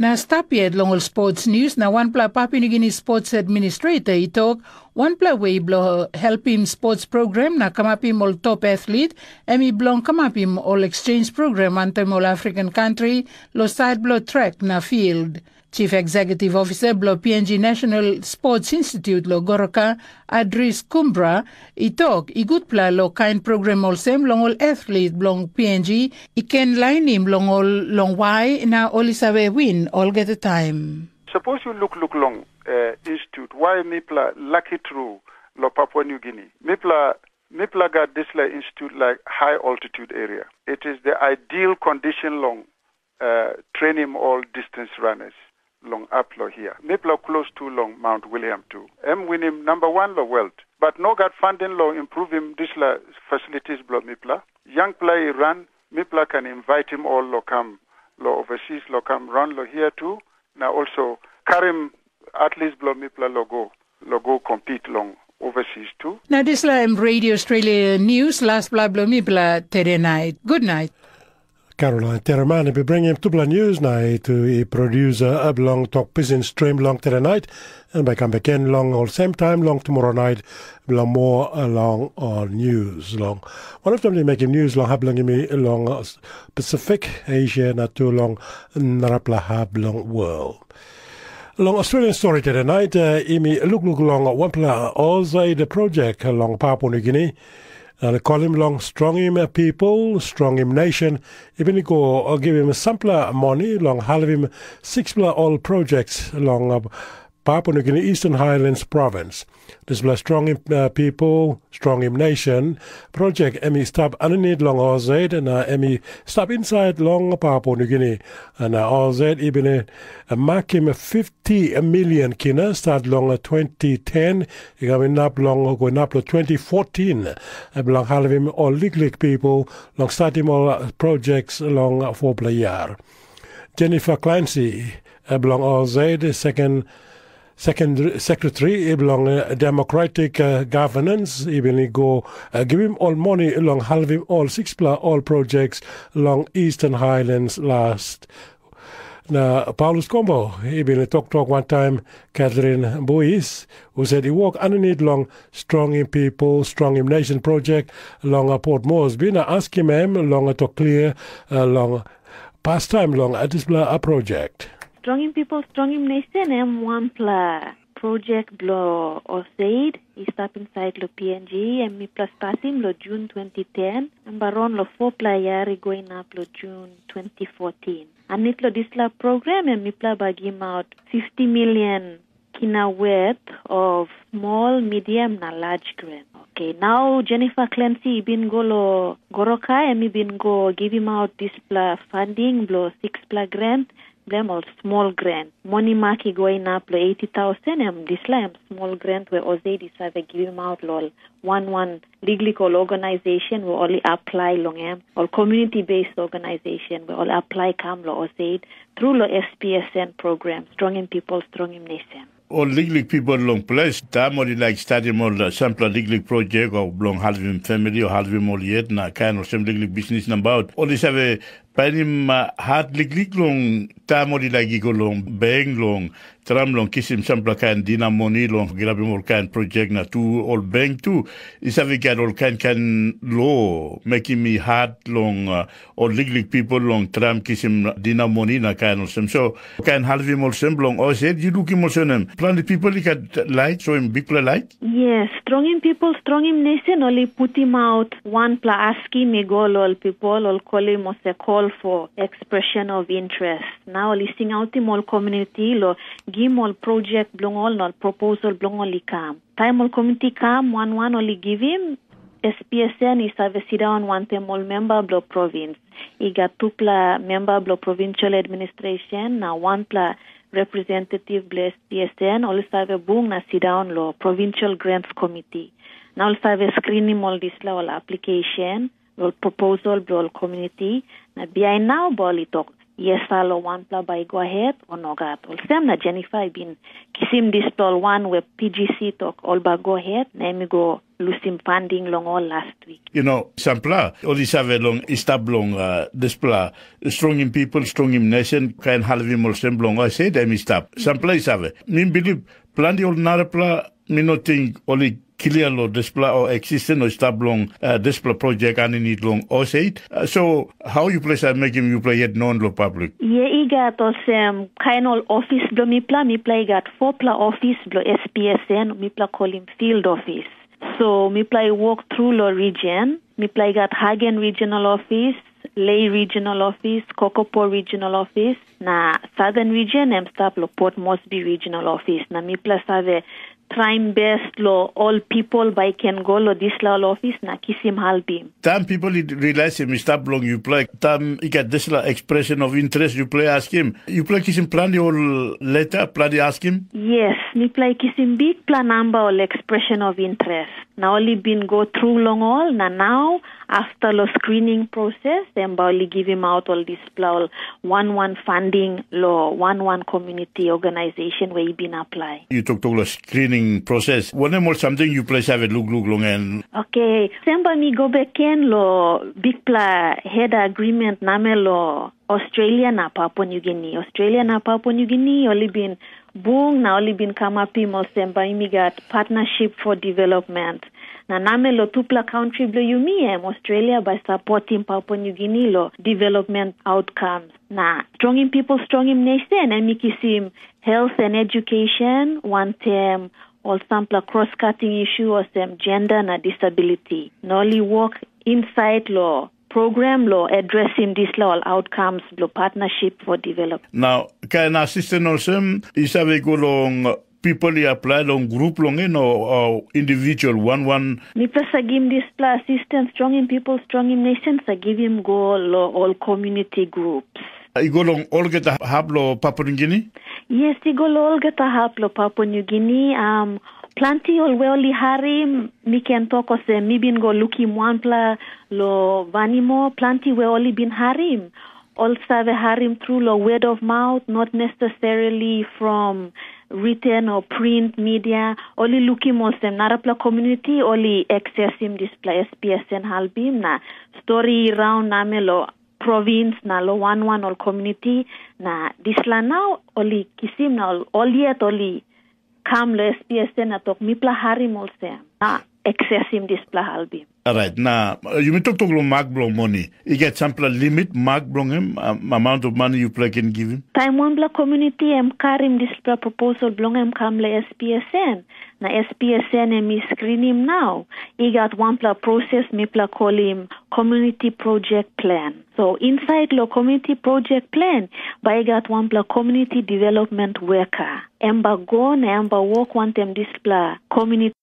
Na stap yet long ol sports news, na wanpela Papua New Guinea sports administrator i tok, wanpela wei bilong helpim sports program na kamapim ol top athlete, em i bilong kamapim ol exchange program wantaim ol African country lo side bilong track na field. Chief Executive Officer bilong P N G National Sports Institute lo Goroka, Adris Kumbra, i tok i gutpela lo kain program olsem long ol athlete bilong P N G i ken lainim long ol long wai na ol i save win olgeta taim. Sapos yu lukluk long uh, institute, why mipela lucky true lo Papua New Guinea? Mipela mipela gat dispela institute like high altitude area. It is the ideal condition long uh, training all distance runners long up lo here. Mipela close to long Mount William too. Em winim number one lo world. But no got funding lo improving dispela facilities bilong mipela. Young player run, mipela can invite him all lo come lo overseas lo come run lo here too. Na also karim at least bilong mipela lo go lo go compete long overseas too. Na dispela em Radio Australia News, laspela bilong mipela tere nait. Good night. Caroline Tereman i bringim tupela news na i tu i producer bilong tok pisin stream long tere night, and by come again long all same time long tomorrow night bilong more along all news long. One of them they making news long happening in long Pacific, Asia na tu long narapla hap long world. Long Australian Story Today Night, uh, imi lukluk long wanpela Ozaid project long Papua New Guinea. Na kolim long Strongim People, Strongim Nation, i bin i go uh, givim sampela moni long halvim sikspela ol projects long uh, Papua New Guinea Eastern Highlands Province. Dispela Strongim uh, People, Strongim Nation project em i stap aninit long Ozaid na em i stap insait long Papua New Guinea. Na Ozaid i bin uh, makim fifty million kina start long twenty ten, i kam inap long go inap long twenty fourteen, bilong halivim ol liklik people long statim ol projects long fourpela year. Jennifer Clancy bilong Ozaid, second Second Secretary bilong Democratic Governance, i bin i go givim ol moni long halivim ol sikspela ol projects long Eastern Highlands last. Na Paulus Kombo i bin toktok wantaim Catherine Buis, husat i wok aninit long Strongim People, Strongim Nation project long Port Moresby, na askim em long tok klia long pastaim long dispela project. Strongim People, Strongim Nation em wanpela project bilong Osaid i stap insait long P N G, em mipela statim long Jun twenty ten, em bai ron long fourpela year i go inap long Jun twenty fourteen. Anit long dispela program em mipela bai gimaut fifty million kina wet of small, medium na large grant. Okay, nau Jennifer Clancy i bin go long Goroka, em i bin go givimaut dispela funding bilong sikspela grant, bilong ol small grant. Moni mak i go inap long eighty thousand, em dispela em small grant where Osaid i save givimaut long ol wan wan liklik ol organization where ol i apply long em, ol community based organization where ol apply kam long Osaid through long S P S N program, Stronging People, Stronging Nation. Ol liklik people long ples, taim ol i laik statim ol sampela liklik projek o bilong halivim famili o halivim ol yet na kain olsem liklik bisnis nabaut, ol i save painim hat liklik long taim ol i laik i go long bank long tram long kisim sampela kain dina moni long kirapim ol kain projek, na tu ol bank tu i save gat ol kain kain lo mekim i hat long ol liklik pipel long tram kisim dina moni na kain olsem. So kain halivim olsem bilong olsem, yu lukim olsem em planti pipel i gat laik soim bikpela laik. Yes, strongim pipel, strongim nesen ol i putim aut wanpela askim i go long ol pipel, ol kolim olsem call for expression of interest. Na ol i singautim ol komuniti long gim ol projek bilong ol na ol proposal bilong ol i kam. Taim ol komuniti kam wan wan ol i givim, S P S N i save sindaun wantaim ol memba bilong provins. I gat tupela memba bilong provincial administration na wanpela representative bilong S P S N, ol i save bung na sindaun long Provincial Grants Committee. Na ol save screenim ol dispela ol application, ol proposal bilong ol komuniti, na bihain nau bai ol i tok yes a long wanpela bai i go ahead o nogat. Olsem na Jennifer i bin kisim dispela ol wan we P G C tok ol bai go ahead, na em i go lusim funding long ol last week. You know, sampela ol i save long i stap long uh, dispela strongim people, strongim nation, kain halivim olsem bilong ol sed em i stap. Sampela i save. Mi bilip planti ol narapela mi no ting ol i klia long dispela o eksisten o i stap long uh, dispela projek aninit long osaid. Uh, so how you place are making you play yet known lo public? Ye i gat olsem kain ol ofis bilong mipela, mipela i gat fopela ofis bilong S P S N, mipela kolim field office. So mipela i wok tru long region. Mipela i gat Hagen Regional Office, Lei Regional Office, Kokopo Regional Office, na Southern Region em stap long Port Moresby Regional Office. Na mipela save traim best long ol pipol bai i ken go long dispela ol ofis na kisim halpim. Taim pipol i realisim i stap long yupela, taim i gat dispela expression of interest yupela askim, yupela kisim planti ol leta, planti askim? Yes, mipela i kisim bikpela namba ol expression of interest. Na ol i bin go tru long ol, na nau afta long screening proses, em bai ol i givim aut ol dispela ol wan wan funding long wan wan community organization we i bin apply. Yu toktok long screening proses. Wanem ol samting yupela i save lukluk long en? Okay, sem bai mi go bek gen long bikpela head agreement namel long Australia na Papua New Guinea. Australia na Papua New Guinea ol i bin bung na ol i bin kamapim olsem bai mi gat partnership for development. Na namel lo tupela country bilong yumi em Australia bai supportim Papua New Guinea lo development outcomes. Na strongim people, strongim nation, em i kisim health and education, wantem ol sampela cross-cutting issue olsem gender na disability. Na ol i work inside lo program lo addressing dispela ol outcomes bilong partnership for development. Na kain asisten olsem, i save go long people i apply long grup long en o individual wan wan. Mipela sa givim dispela assistance strongim people, strongim nation sa givim go lo ol community groups. I go long olgeta hap lo Papua New Guinea? Yes, i go lo olgeta hap lo Papua New Guinea. Um, planti ol we ol i harim, mi ken tok olsem, mi bin go lukim wanpela lo Vanimo, planti we ol i bin harim. Ol save harim tru lo word of mouth, not necessarily from written or print media. Ol i lukim olsem narapela community, ol i accessim dispela S P S N halbim na story i raun namel lo province na lo wan wan ol community, na dispela nau ol i kisim na ol, ol yet ol i kam lo S P S N na tok mipela harim olsem na accessim dispela halbim. Alright, na uh, yumi toktok long mak bilong moni. I get sampela limit mak bilong em, um, amount of money yupela can give him? Taim wanpela community em karim dispela proposal bilong em kam lo S P S N, na S P S N em i screenim nau, i gat wanpela proses mipela kolim community project plan. So inside lo community project plan, bai i gat wanpela community development worker. Em ba go na em ba wok wantem dispela community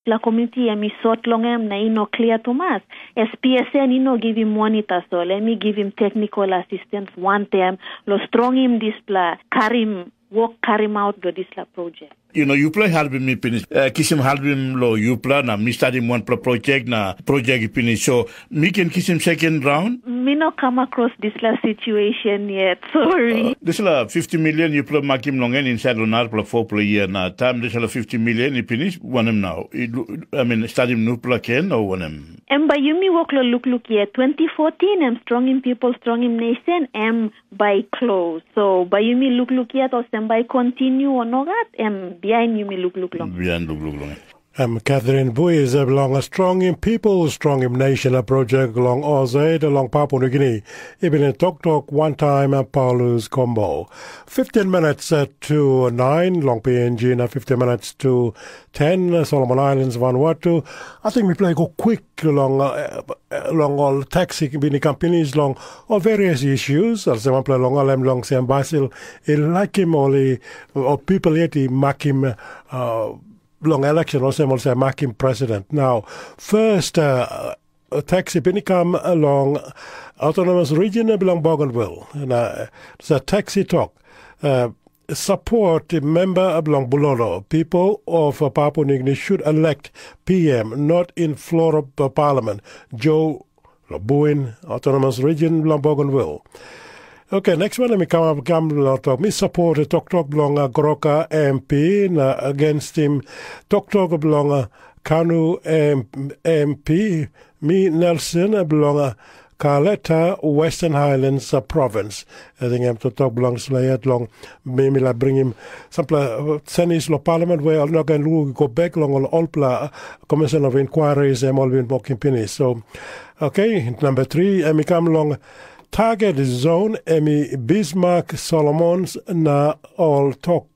la community em i sot long em na i no klia tumas. S P S N i no givim moni tasol, em i givim technical assistance wantem lo strongim dispela karim wok karim aut lo dispela project. You know, yupela i helpim mi pinis. Uh, kisim helpim lo yupela na mi stadim wanpela project na project i pinis. So mi ken kisim second round? Mi no come across dispela situation yet, sorry. Uh, dispela fifty million yupela makim long en inside lo narapela fourpela year na time dispela fifty million i pinis, wanem now? I, I mean, stadim nupela ken o wanem? Em bai yumi wok lo lukluk yet. Twenty fourteen em strongim people, strongim nation, em bai close. So bai yumi lukluk yet olsem bai continue o nogat, em bihain yumi lukluk long. Bihain lukluk long. Em Catherine Buiza bilong Strongim People, Strongim Nation project long Ozaid long Papua New Guinea. I bin toktok wantaim Paulus Kombo. Fifteen minutes uh, to nine long P N G na fifteen minutes to ten uh, Solomon Islands, Vanuatu. I think we play go quick long uh, long all taxi bini companies long all various issues. Also one play long all them long Sam Basil. I like him only or people yet he mark him uh, long election also also mark him president. Now, first uh, taxi bini come along autonomous region belong Bougainville. And uh, it's a taxi talk. Uh, support member bilong Bulolo, people of Papua New Guinea should elect P M, not in floor of parliament. Joe Lobuin, Autonomous Region bilong Bougainville. Okay, next one, let me come up, come lo talk. Mi support the talk talk belong uh, Goroka M P na against him talk talk belong uh, Kanu M- MP, mi Nelson belong uh, Kaleta, Western Highlands uh, Province. I think I'm to talk belongs to yet long. Maybe la bring him some uh, senis lo parliament where I'm not going to go back long all all pla commission of inquiries and all been working finish. So, okay, number three, and we come along target zone, emi Bismarck Solomons na all talk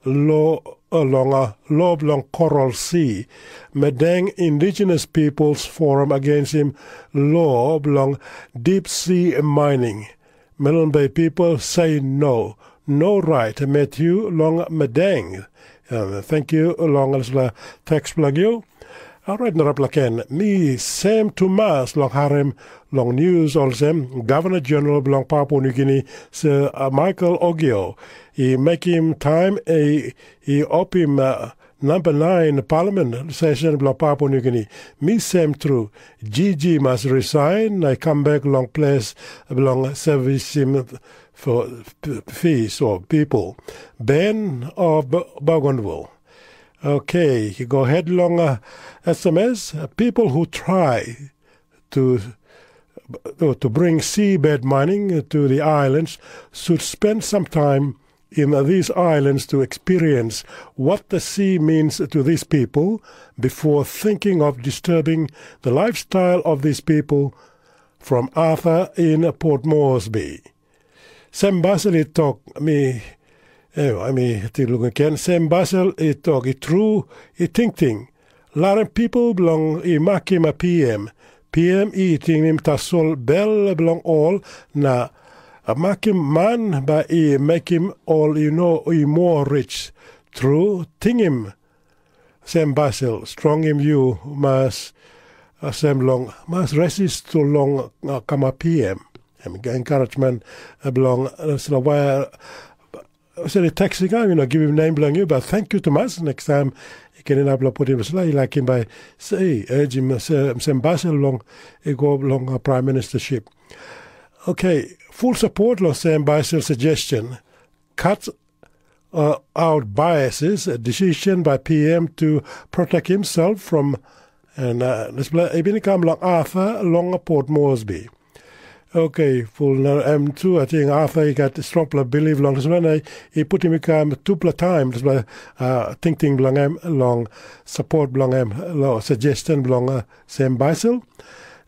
lo long a lo bilong Coral Sea. Medeng Indigenous Peoples Forum against him law bilong deep sea mining. Melon Bay people say no. No right, Matthew long Medeng. Uh, thank you, long as la text plug you. Alright, narapla ken. Mi sem tumas long harem long news olsem Governor General bilong Papua New Guinea, Sir uh, Michael Ogio, i mekim taim e i opim uh, number nine Parliament session bilong Papua New Guinea. Mi sem tru, G G mas resign na i kam bek long ples bilong servisim for peace or people. Ben of Bougainville. Okay, go ahead long uh, S M S. People who try to, to bring seabed mining to the islands should spend some time in these islands to experience what the sea means to these people before thinking of disturbing the lifestyle of these people. From Arthur in Port Moresby. Sem Basel i tok mi, eh, mi ti lukim ken, Sem Basel i tok i tru, i tingting. Larim pipel bilong i makim a P M. P M i tingim tasol bel bilong ol na makim man bai i mekim ol i no i moa rich. Tru, tingim Sem Basel, strongim yu mas sem long mas resist to long kamap P M. Em encouragement bilong sila wai seli teksting am, you know, givim nem bilong yu, but thank you tumas. Next time you can inap lo putim sila, you like him by say, urge him sem Basel long go long prime ministership. Okay, full support lo sem Basel suggestion. Cut uh, out biases, a decision by P M to protect himself from, and uh, dispela i bin i kam long Arthur long Port Moresby. Okay, full na em tu, I think Arthur i gat strongpela belief long dispela na i putim i kam tupela taim dispela uh, tingting bilong em long support bilong em, long suggestion bilong uh, Sam Basil.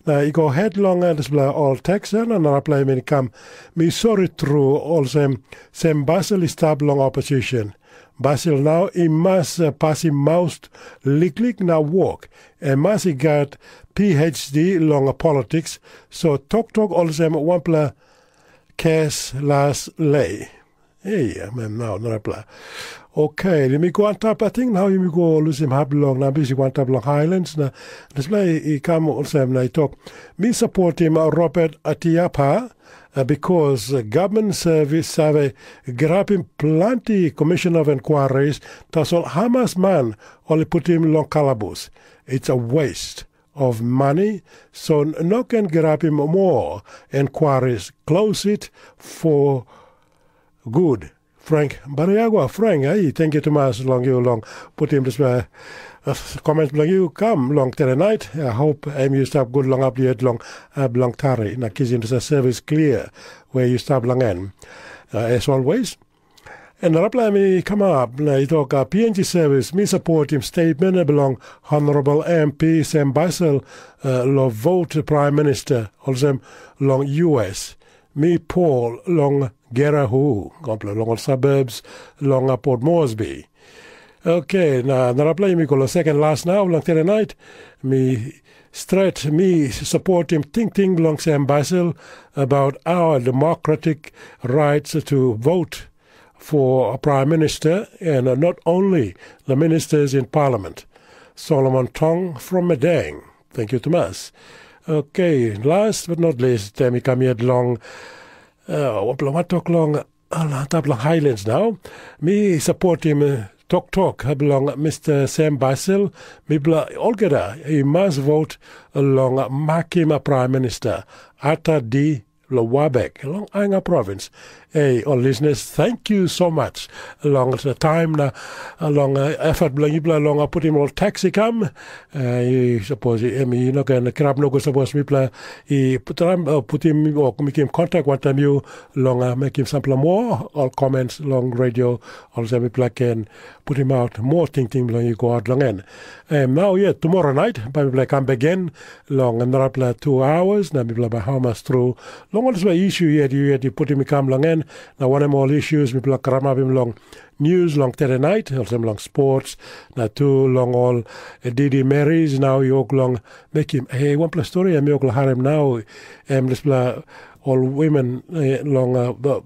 Na i go het long dispela ol teks na narapela em i kam, mi sori tru olsem, sem Basil i stap long opposition. Basil nau i mas pasim maus liklik na wok, em mas i gat P H D long politiks, so toktok olsem wanpela kes las lei. Ei, em nau narapela. Okay, let me go on top. I think now you go lose him hap long na busy one top long Highlands na dispela i kam olsem na i tok. Mi support him uh, Robert Atiapa uh, because uh, government service save grab him plenty commission of inquiries. Tasol hamas man only put him long kalabus. It's a waste of money. So no can grab him more inquiries. Close it for good. Frank Bariagua, Frank, ai, thank you tumas long yu long putim dispela uh, comment bilong yu kam long tede night. I hope em yu stap good long update long uh, bilong tari na kisim dispela service clear where you stap long en. Uh, as always, and narapela em i kamap na i tok uh, P N G service mi supportim statement bilong Honorable M P Sam Basel uh, lo vote Prime Minister olsem long U S. Mi Paul long Gerahu, kompela long ol suburbs long uh, Port Moresby. Okay, na narapela mi go long second last now long tene night. Mi stret mi supportim tingting bilong Sam Basil about our democratic rights to vote for a prime minister and uh, not only the ministers in parliament. Solomon Tong from Medang. Thank you, Thomas. Okay, last but not least, tem i kam yet long uh, wanpela watok long uh, antap long Highlands now. Mi supportim uh, toktok bilong Mister Sam Basil. Mipela olgeta i mas vote long makim a prime minister. Ata di lo Wabek long Ainga province. Ei, ol listeners, thank you so much. Long the time na long uh, effort bilong yupela long uh, putim ol taxi kam. Uh, suppose em you know can grab no good suppose mipela i putim uh, putim o mekim contact one time you long uh, mekim sampela more all comments long radio also mipela can putim out more tingting bilong you go out long en. Um, now yeah, tomorrow night, bai mipela kam again long narapela two hours na mipela bai hamas tru long ol dispela issue yet you yet you putim i kam long en. Na wanem ol issues mipela karamapim long news long tede night, olsem long sports, na tu long ol eh, didi marries nau i wok long mekim. Hey, wanpela story em i wok long harim nau, em dispela ol women eh, long uh,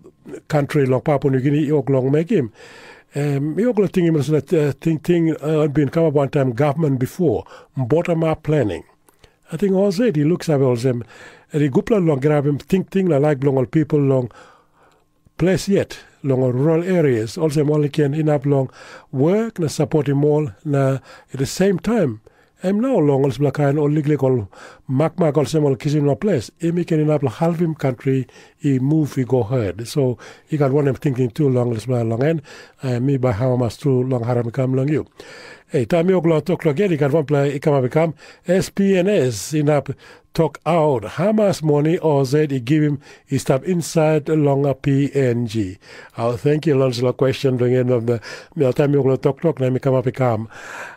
country long Papua New Guinea i wok long mekim. Um, mi wok long tingim dispela uh, ting ting uh, bin kamap wantaim gavman bipo, bottom up planning. I think olsem i luk save olsem, ri gupela long grabim tingting na laik bilong ol pipel long ples yet long ol rural areas, olsem ol i ken inap long wok na sapotim ol na at the same time em nau long olsem kain ol liklik ol makmak olsem ol kisim long ples, em i ken inap long halvim kantri i move i go hed. So i gat wanem tingting tu long dispela long en, uh, mi bai hamamas tu long harim i kam long yu. Ei, taim yupela toktok yet i gat wanpela i kamap i kam, S P N S inap tok aut hamas moni O Z i givim i stap insait long P N G. Au, thank you long dispela question bilong en, na taim yupela toktok na mi kamap i kam.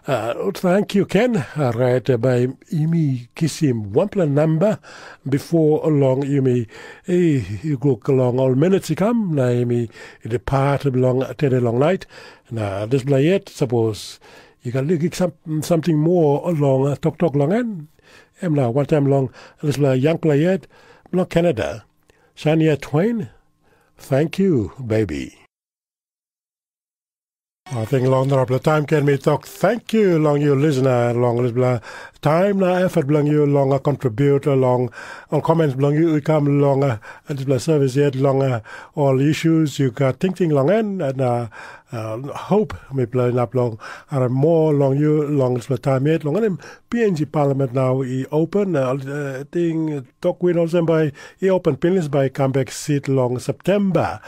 Uh, thank you, Ken. Alright, uh, by imi kisim wanpela namba before long yumi i go long all minutes i kam, na yumi i depart long today long night. Na dispela yet, suppose you can look some, something more long uh, toktok long en. Em na one time long dispela young player yet, long Canada. Shania Twain, thank you, baby. Ating long narapela taim ken mi tok thank you long you listener long dispela taim na effort bilong you long a contribute long ol comments bilong you i kam long uh, dispela service yet long uh, ol issues you got thinking long en na uh, hope mipela inap long are more long you long dispela taim yet long anim P N G Parliament now i open uh, ting tok win olsem by i open pinis by comeback seat long September.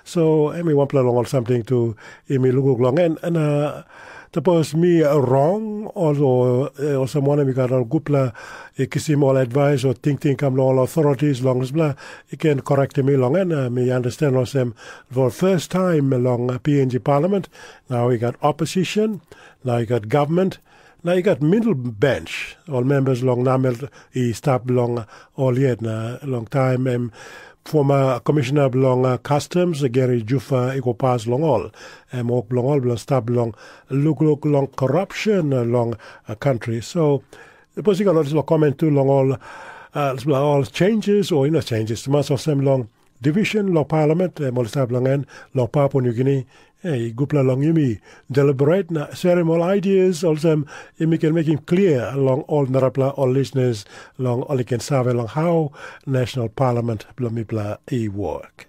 So em i wanpela long ol samting tu em i lukluk long en na tapos mi rong ol olsem wanem i gat ol gutpela i kisim ol advice o tingting kam long ol authorities long dispela i ken korektim mi long en. Mi understand olsem for first time long P N G Parliament now i got opposition, now i got government, na i gat middle bench ol members long namel i stap long ol yet na long taim em former commissioner bilong uh, customs Gary Jufa i go pas long ol. Em wok bilong ol bilong stap bilong lukluk long corruption uh, long uh, country. So sapos i gat notis long comment tu long ol uh, ol changes o ino changes tumas olsem long division long parliament em ol stap long en long Papua New Guinea. Hey, gupela long yumi deliberate na sharim ol ideas olsem yumi ken mekim clear long ol narapela ol listeners long ol i ken save long how national parliament bilong mipela i work.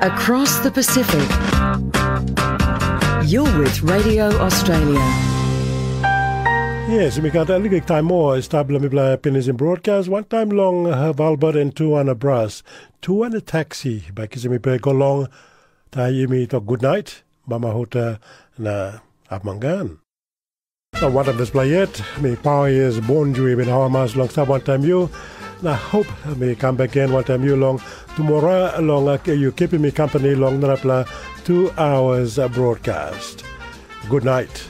Across the Pacific, you're with Radio Australia. Yes, mi gat a liklik taim moa i stap long mipela pinisim broadcast wantaim long Valbert en Tuana Bras. Tuana taxi bai kisim mipela go long taim yumi tok gutnait, mama huta na apmangan. Na wantaim dispela yet, mi pawa yes bonju i bin hamas long stap wantaim yu. Na hop mi kam bek gen wantaim yu long tumora long yu kipim mi company long narapela two hours broadcast. Good night.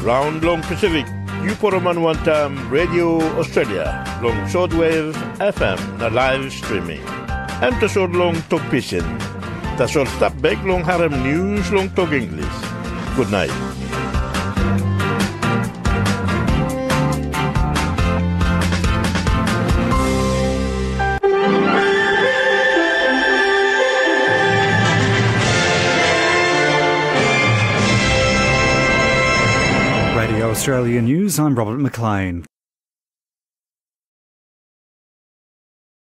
Round long Pacific, yu poroman wantaim Radio Australia long shortwave F M na live streaming. Em tasol long tok pisin. Tasol stap bek long harim news long tok English. Good night. Radio Australia News, I'm Robert McLean.